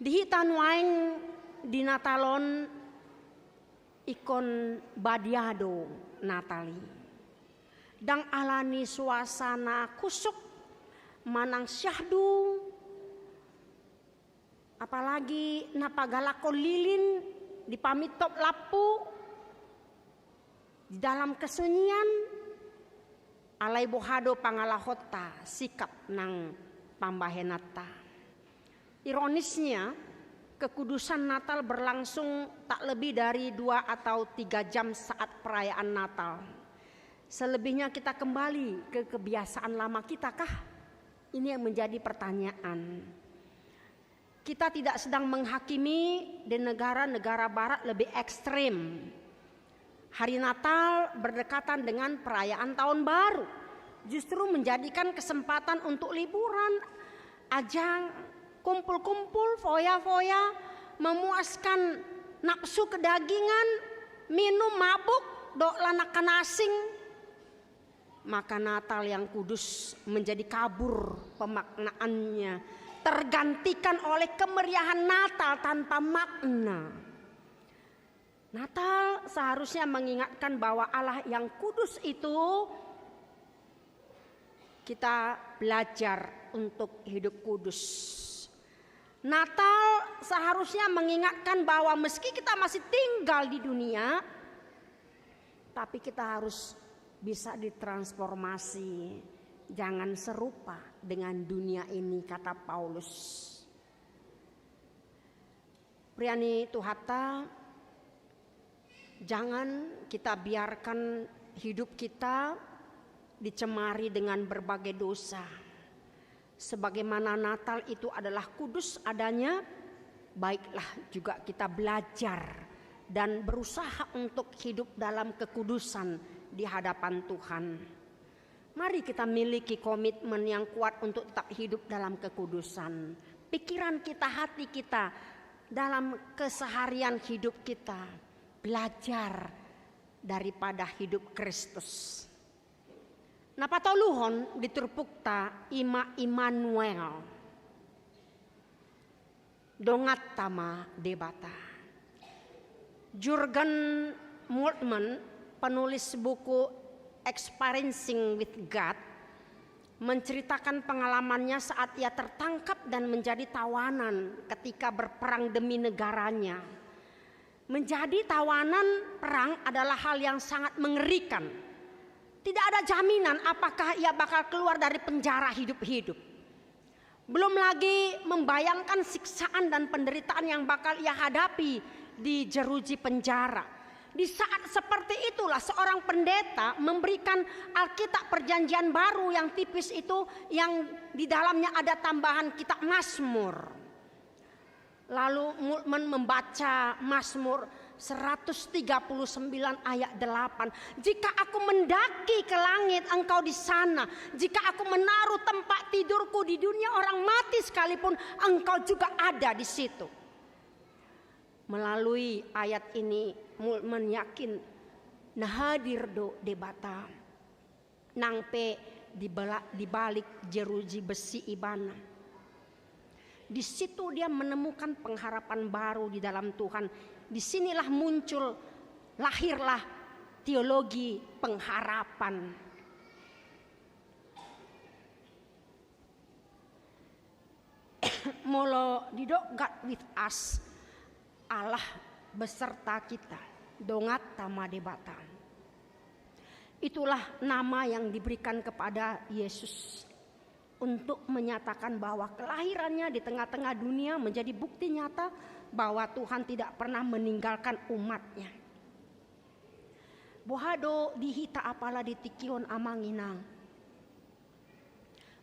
Di hita nuaeng di Natal on, ingkon badia do Natal i. Ndang alani suasana kusuk manang syahdu, apalagi na pagalakhon lilin di pamintor lampu di dalam kesunyian, alai boha do pangalahonta, sikap nang pambahenanta. Ironisnya, kekudusan Natal berlangsung tak lebih dari dua atau tiga jam saat perayaan Natal. Selebihnya kita kembali ke kebiasaan lama kita kah? Ini yang menjadi pertanyaan. Kita tidak sedang menghakimi di negara-negara barat lebih ekstrim. Hari Natal berdekatan dengan perayaan Tahun Baru, justru menjadikan kesempatan untuk liburan, ajang kumpul-kumpul, foya-foya, memuaskan nafsu kedagingan, minum mabuk, dohot na naeng asing. Maka Natal yang kudus menjadi kabur pemaknaannya, tergantikan oleh kemeriahan Natal tanpa makna. Natal seharusnya mengingatkan bahwa Allah yang kudus itu, kita belajar untuk hidup kudus. Natal seharusnya mengingatkan bahwa meski kita masih tinggal di dunia, tapi kita harus bisa ditransformasi. Jangan serupa dengan dunia ini, kata Paulus. Huria ni Tuhanta, jangan kita biarkan hidup kita dicemari dengan berbagai dosa. Sebagaimana Natal itu adalah kudus adanya, baiklah juga kita belajar dan berusaha untuk hidup dalam kekudusan di hadapan Tuhan. Mari kita miliki komitmen yang kuat untuk tetap hidup dalam kekudusan. Pikiran kita, hati kita, dalam keseharian hidup kita, belajar daripada hidup Kristus. Na patoluhon di turpukta ima Immanuel. Donganta ma Debata. Jurgen Moltmann, penulis buku Experiencing with God, menceritakan pengalamannya saat ia tertangkap dan menjadi tawanan ketika berperang demi negaranya. Menjadi tawanan perang adalah hal yang sangat mengerikan. Tidak ada jaminan apakah ia bakal keluar dari penjara hidup-hidup. Belum lagi membayangkan siksaan dan penderitaan yang bakal ia hadapi di jeruji penjara. Di saat seperti itulah seorang pendeta memberikan Alkitab Perjanjian Baru yang tipis itu, yang di dalamnya ada tambahan kitab Mazmur. Lalu Moltmann membaca Mazmur Seratus tiga puluh sembilan ayat delapan, "Jika aku mendaki ke langit, Engkau di sana. Jika aku menaruh tempat tidurku di dunia orang mati sekalipun, Engkau juga ada di situ." Melalui ayat ini, Mulmen yakin na hadir do Debata. Nang pe di bala-, di balik jeruji besi ibana. Di situ dia menemukan pengharapan baru di dalam Tuhan. Disinilah muncul, lahirlah teologi pengharapan. Molo didok God with us, Allah beserta kita, donganta ma Debata. Itulah nama yang diberikan kepada Yesus untuk menyatakan bahwa kelahirannya di tengah-tengah dunia menjadi bukti nyata bahwa Tuhan tidak pernah meninggalkan umat-Nya. Boha do di hita apala di tingki on, amang inang?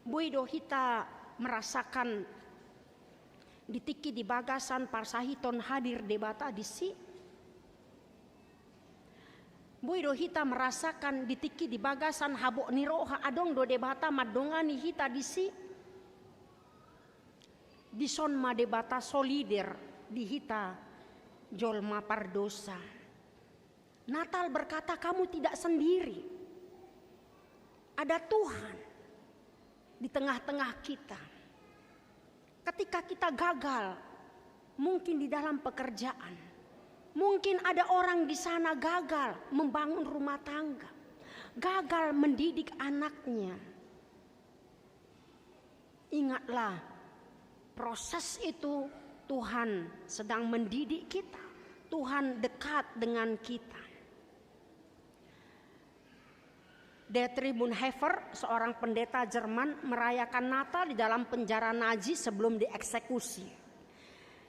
Boi do hita merasakan di tingki di bagasan parsahiton hadir Debata disi? Boi do hita merasakan di tingki di bagasan habot ni roha adong do Debata mandongani hita disi? Dison ma Debata solider di hita jolma pardosa. Natal berkata, "Kamu tidak sendiri. Ada Tuhan di tengah-tengah kita." Ketika kita gagal, mungkin di dalam pekerjaan, mungkin ada orang di sana gagal membangun rumah tangga, gagal mendidik anaknya. Ingatlah, proses itu Tuhan sedang mendidik kita. Tuhan dekat dengan kita. Dietrich Bonhoeffer, seorang pendeta Jerman, merayakan Natal di dalam penjara Nazi sebelum dieksekusi.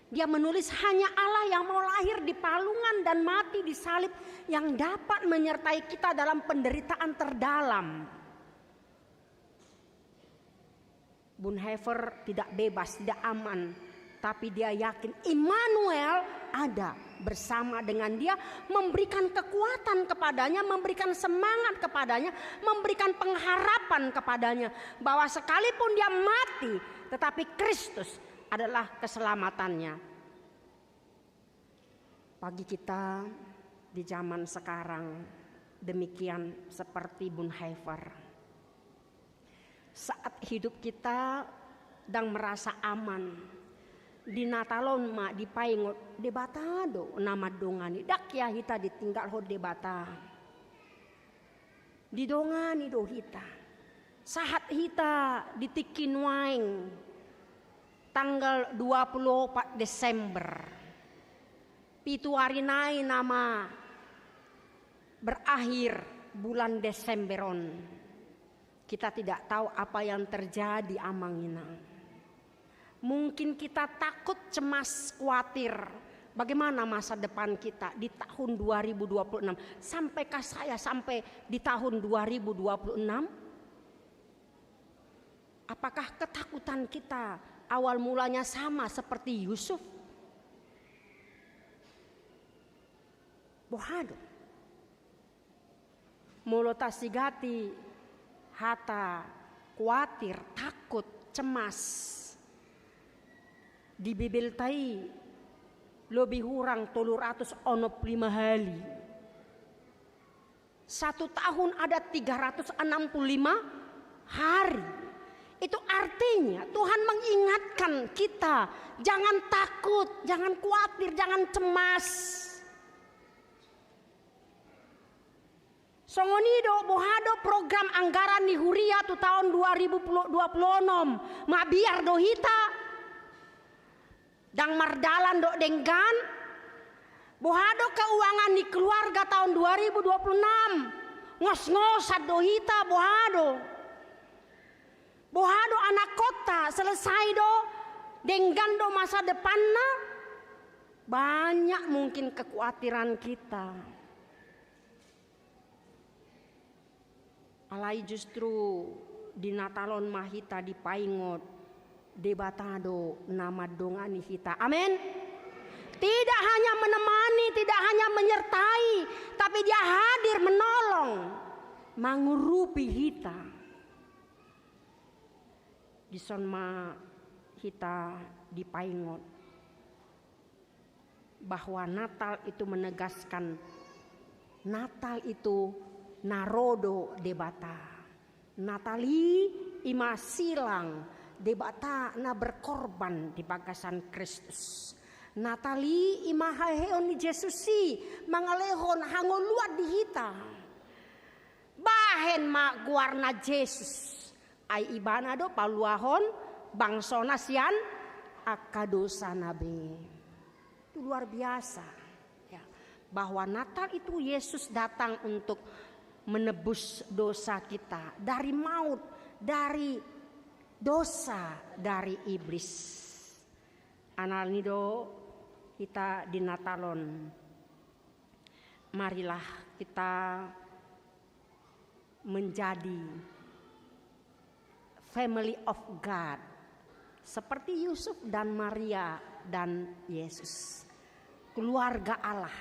Dia menulis, "Hanya Allah yang mau lahir di palungan dan mati di salib yang dapat menyertai kita dalam penderitaan terdalam." Bonhoeffer tidak bebas, tidak aman, tapi dia yakin Immanuel ada bersama dengan dia, memberikan kekuatan kepadanya, memberikan semangat kepadanya, memberikan pengharapan kepadanya, bahwa sekalipun dia mati, tetapi Kristus adalah keselamatannya. Bagi kita di zaman sekarang, demikian seperti Bonhoeffer. Saat hidup kita ndang merasa aman, di Natal on ma dipaingot Debata do na mandongani. Ndang hea hita ditinggalhon Debata. Didongani do hita. Sahat hita di tingki nuaeng, tanggal dua puluh opat Desember. Pitu ari nai nama berakhir bulan Desember on. Kita tidak tahu apa yang terjadi, amang inang. Mungkin kita takut, cemas, khawatir. Bagaimana masa depan kita di tahun dua ribu dua puluh enam? Sampaikah saya sampai di tahun dua ribu dua puluh enam? Apakah ketakutan kita awal mulanya sama seperti Yusuf? Boha do? Molo tasigati hata kuatir, takut, cemas, di Bibelta i lobi hurang tolu ratus onom pulu lima hali. Satu tahun ada tiga ratus enam puluh lima hari. Itu artinya Tuhan mengingatkan kita, jangan takut, jangan kuatir, jangan cemas. Songon i do, boha do program anggaran ni huria tu taon dua ribu dua puluh onom? Mabiar do hita? Ndang mardalan do denggan? Boha do keuangan ni keluarga taon dua ribu dua puluh enam? Ngosngosan do hita, boha do? Boha do anakkonta, selesai do, denggan do masa depanna? Banyak mungkin kekuatiran kita. Alai justru di Natal on ma hita dipaingot Debata do na mandongani hita. Amen. Tidak hanya menemani, tidak hanya menyertai, tapi Dia hadir menolong, mangurupi hita. Dison ma hita dipaingot bahwa Natal itu menegaskan Natal itu na ro do Debata. Natal i ima silang Debata na berkorban di bagasan Kristus. Natal i ima haheheon ni Jesus i mangalehon hangoluan di hita. Bahen ma goarna Jesus. Ai Ibana do paluahon bangsona sian angka dosana be. Itu luar biasa. Ya. Bahwa Natal itu Yesus datang untuk menebus dosa kita dari maut, dari dosa, dari iblis. Alani do hita di Natal on. Marilah kita menjadi family of God, seperti Yusuf dan Maria dan Yesus, keluarga Allah.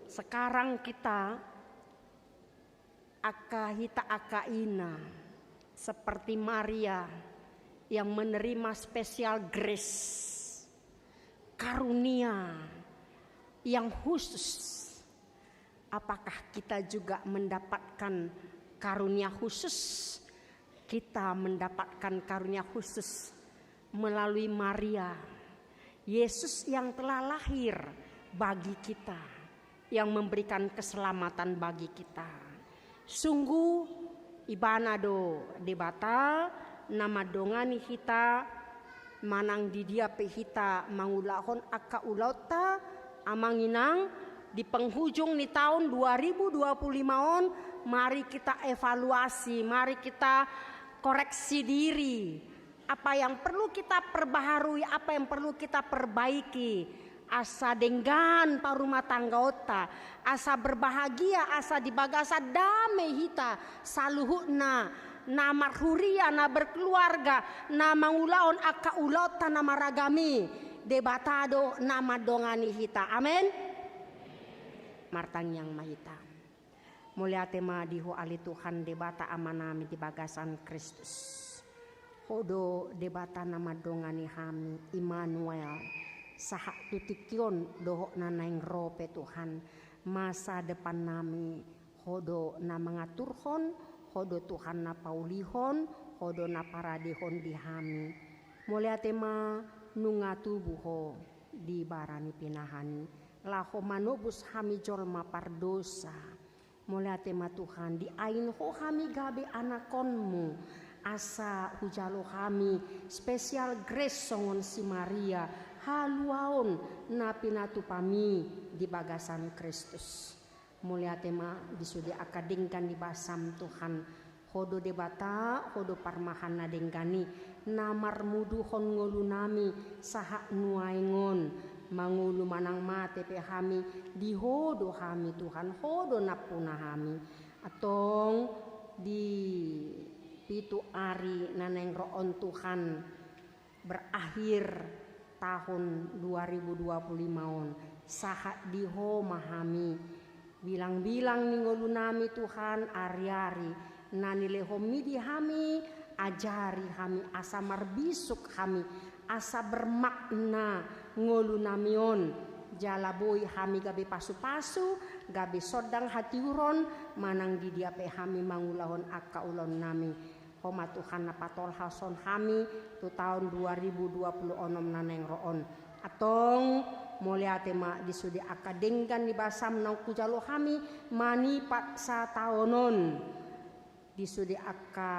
Sekarang kita angka hita angka ina seperti Maria yang menerima special grace, karunia yang khusus. Apakah kita juga mendapatkan karunia khusus? Kita mendapatkan karunia khusus melalui Maria, Yesus yang telah lahir bagi kita, yang memberikan keselamatan bagi kita. Sungguh, Ibana do Debata na mandongani hita manang di dia pe hita mangulahon angka ulaonta. Amang inang, di penghujung ni tahun dua ribu dua puluh lima on, mari kita evaluasi, mari kita koreksi diri. Apa yang perlu kita perbaharui, apa yang perlu kita perbaiki, asa denggan parumatanggaonta, asa berbahagia, asa di bagasan dame hita saluhutna, na marhuria, na berkeluarga, na mangulahon angka ulaonta na maragam i. Debata do na mandongani hita. Amen. Martangiang ma hita. Mauliate ma di Ho ale Tuhan Debata Amanami di bagasan Kristus. Ho do Debata na mandongani hami, Immanuel. Sahat tu tingki on dohot na naeng ro pe Tuhan, masa depannami Ho do na mangaturhon, Ho do Tuhan na paulihon, Ho do na paradehon di hami. Mauliate ma nunga tubu Ho di bara ni pinahan i, laho manobus hami jolma pardosa. Mauliate ma Tuhan, diain Ho hami gabe anakkonmu, asa hujalo hami special grace songon si Maria, haluaon na pinatupami di bagasan Kristus. Mauliate ma di sude angka denggan ni basam Tuhan. Ho do Debata, Ho do parmahan na denggan i, na marmuduhon ngolunami sahat nuaeng on, mangolu manang mate pe hami, di Ho do hami Tuhan, Ho do nampuna hami. Antong di pitu ari na naeng ro on Tuhan, berakhir tahun dua ribu dua puluh lima on, sahat di Ho ma hami. Bilang-bilang ni ngolunami Tuhan, ari-ari na nilehonmi di hami, ajari hami asa marbisuk hami, asa bermakna ngolunami on. Jala boi hami gabe pasu-pasu, gabe sondang hatiuron, manang di dia pe hami mangulahon angka ulaonnami. Ho ma Tuhan na patolhashon hami tu taon dua ribu dua puluh onom na naeng ro on. Antong, mauliate ma di sude angka denggan ni basam naung hujalo hami manipat sataon on. Di sude angka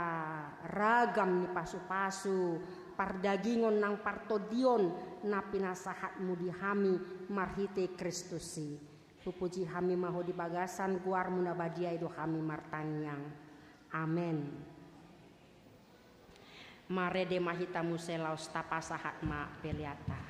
ragam ni pasu-pasu, pardagingon nang partondion na pinasahatmu di hami marhite Kristus i. Hupuji hami ma Ho di bagasan goarmu na badia i do hami martangiang. Amen. Marende ma hita muse laos tapasahat ma peleanta.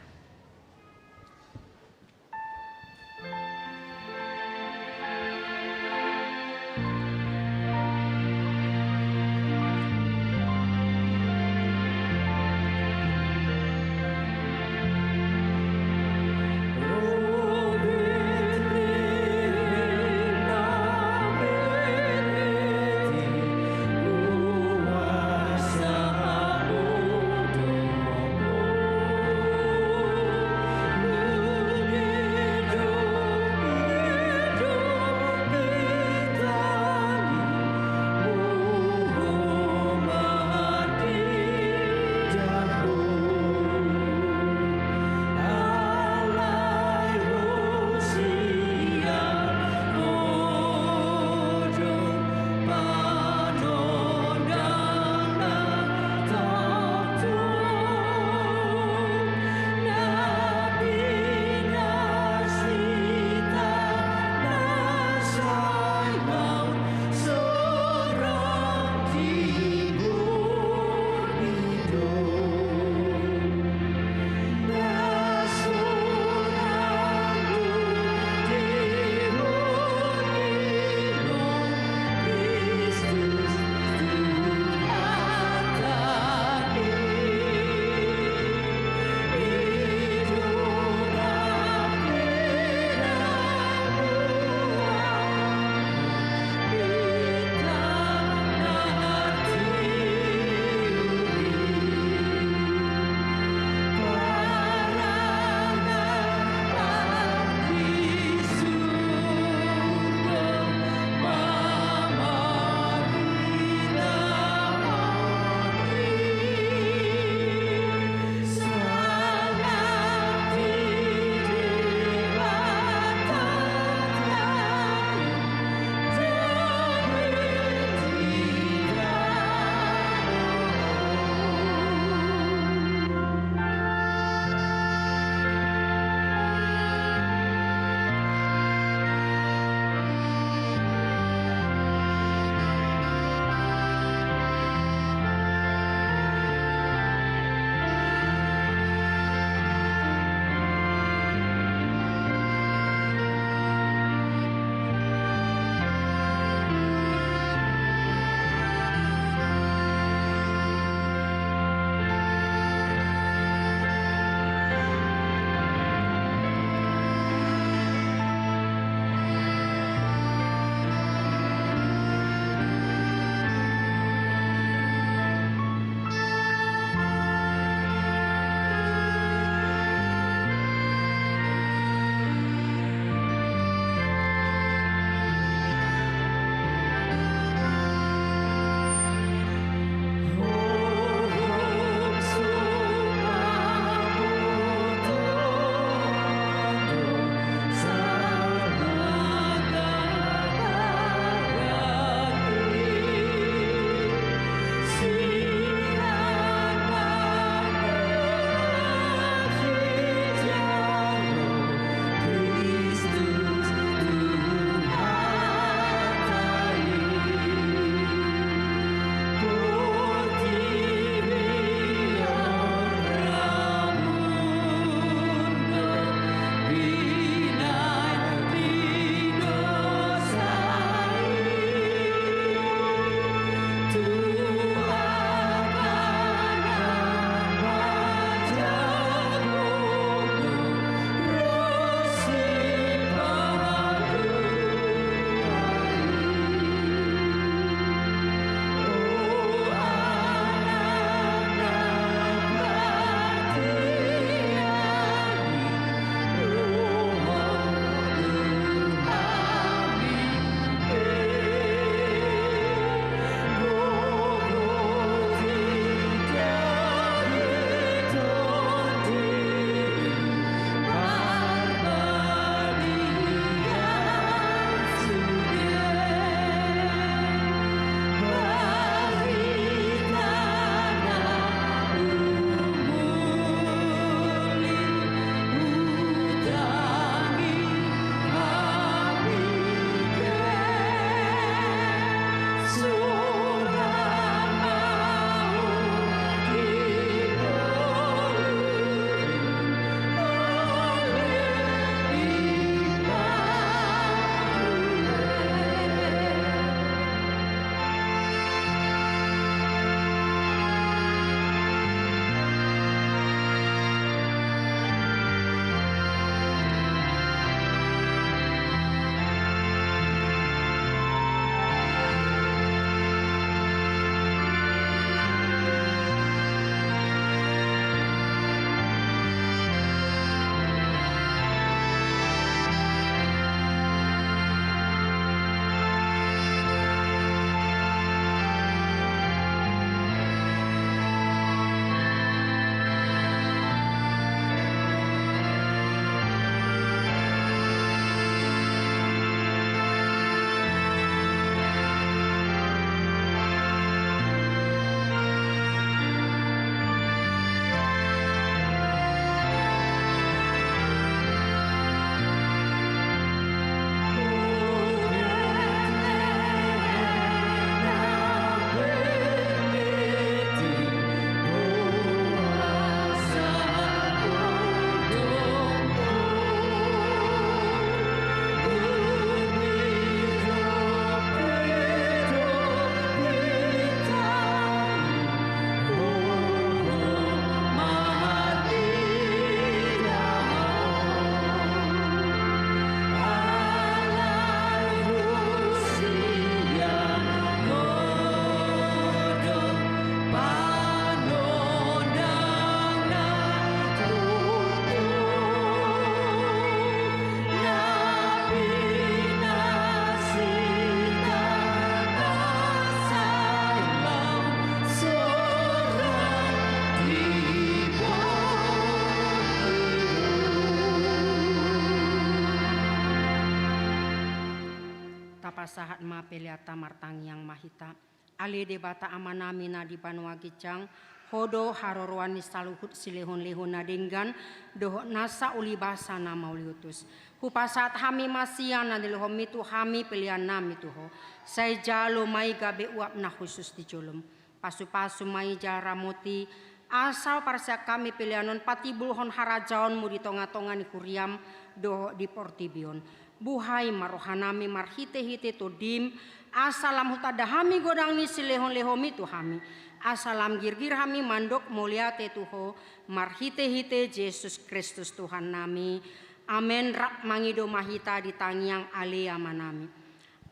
Pasahat ma peleanta, martangiang ma hita. Ale Debata Amanami na di banua ginjang, Ho do haroroan ni saluhut silehonlehon na denggan dohot nasa ulibasa na mauliutus. Hupasahat hami ma sian na nilehonMi tu hami peleannami tu Ho. Sai jalo ma i gabe uap na hushus di jolom. Pasupasu ma i jala ramoti, asa parsea hami pelean on patimbulhon harajaonMu di tongatonga ni huriaM dohot di portibi on. Buhai ma rohanami marhitehite TondiM, asa lam hutanda hami godang ni silehonlehonMi tu hami, asa lam girgir hami mandok mauliate tu Ho, marhitehite Jesus Kristus Tuhannami. Amen. Rap mangido ma hita di tangiang Ale Amanami.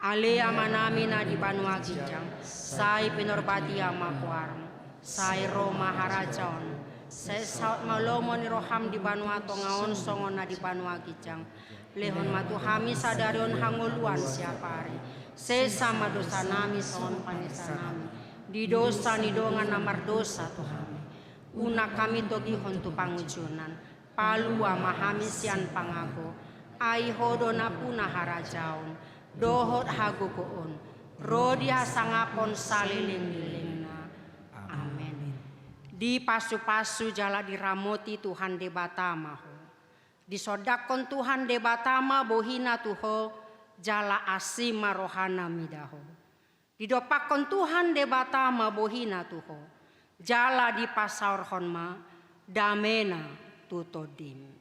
Ale Amanami na di banua ginjang, sai pinorbadian ma goarMu, sai ro ma harajaonMu, sai saut ma lomo ni rohaM di banua tonga on songon na di banua ginjang. Lehon ma tu hami sadari on hangoluan siapari. Sesa ma dosanami songon panesanami di dosa ni dongan na mardosa tu hami. Unang hami togihon tu pangunjunan. Palua ma hami sian pangago. Ai Ho do nampuna harajaon dohot hagogoon ro di hasangapon salelenglelengna. Amen. Dipasupasu jala diramoti Tuhan Debata ma ho. Disondangkon Tuhan Debata ma bohiNa tu ho, jala asi ma rohaNa mida ho. Didompakkon Tuhan Debata ma bohiNa tu ho, jala dipasaorhon ma dameNa tu tondim.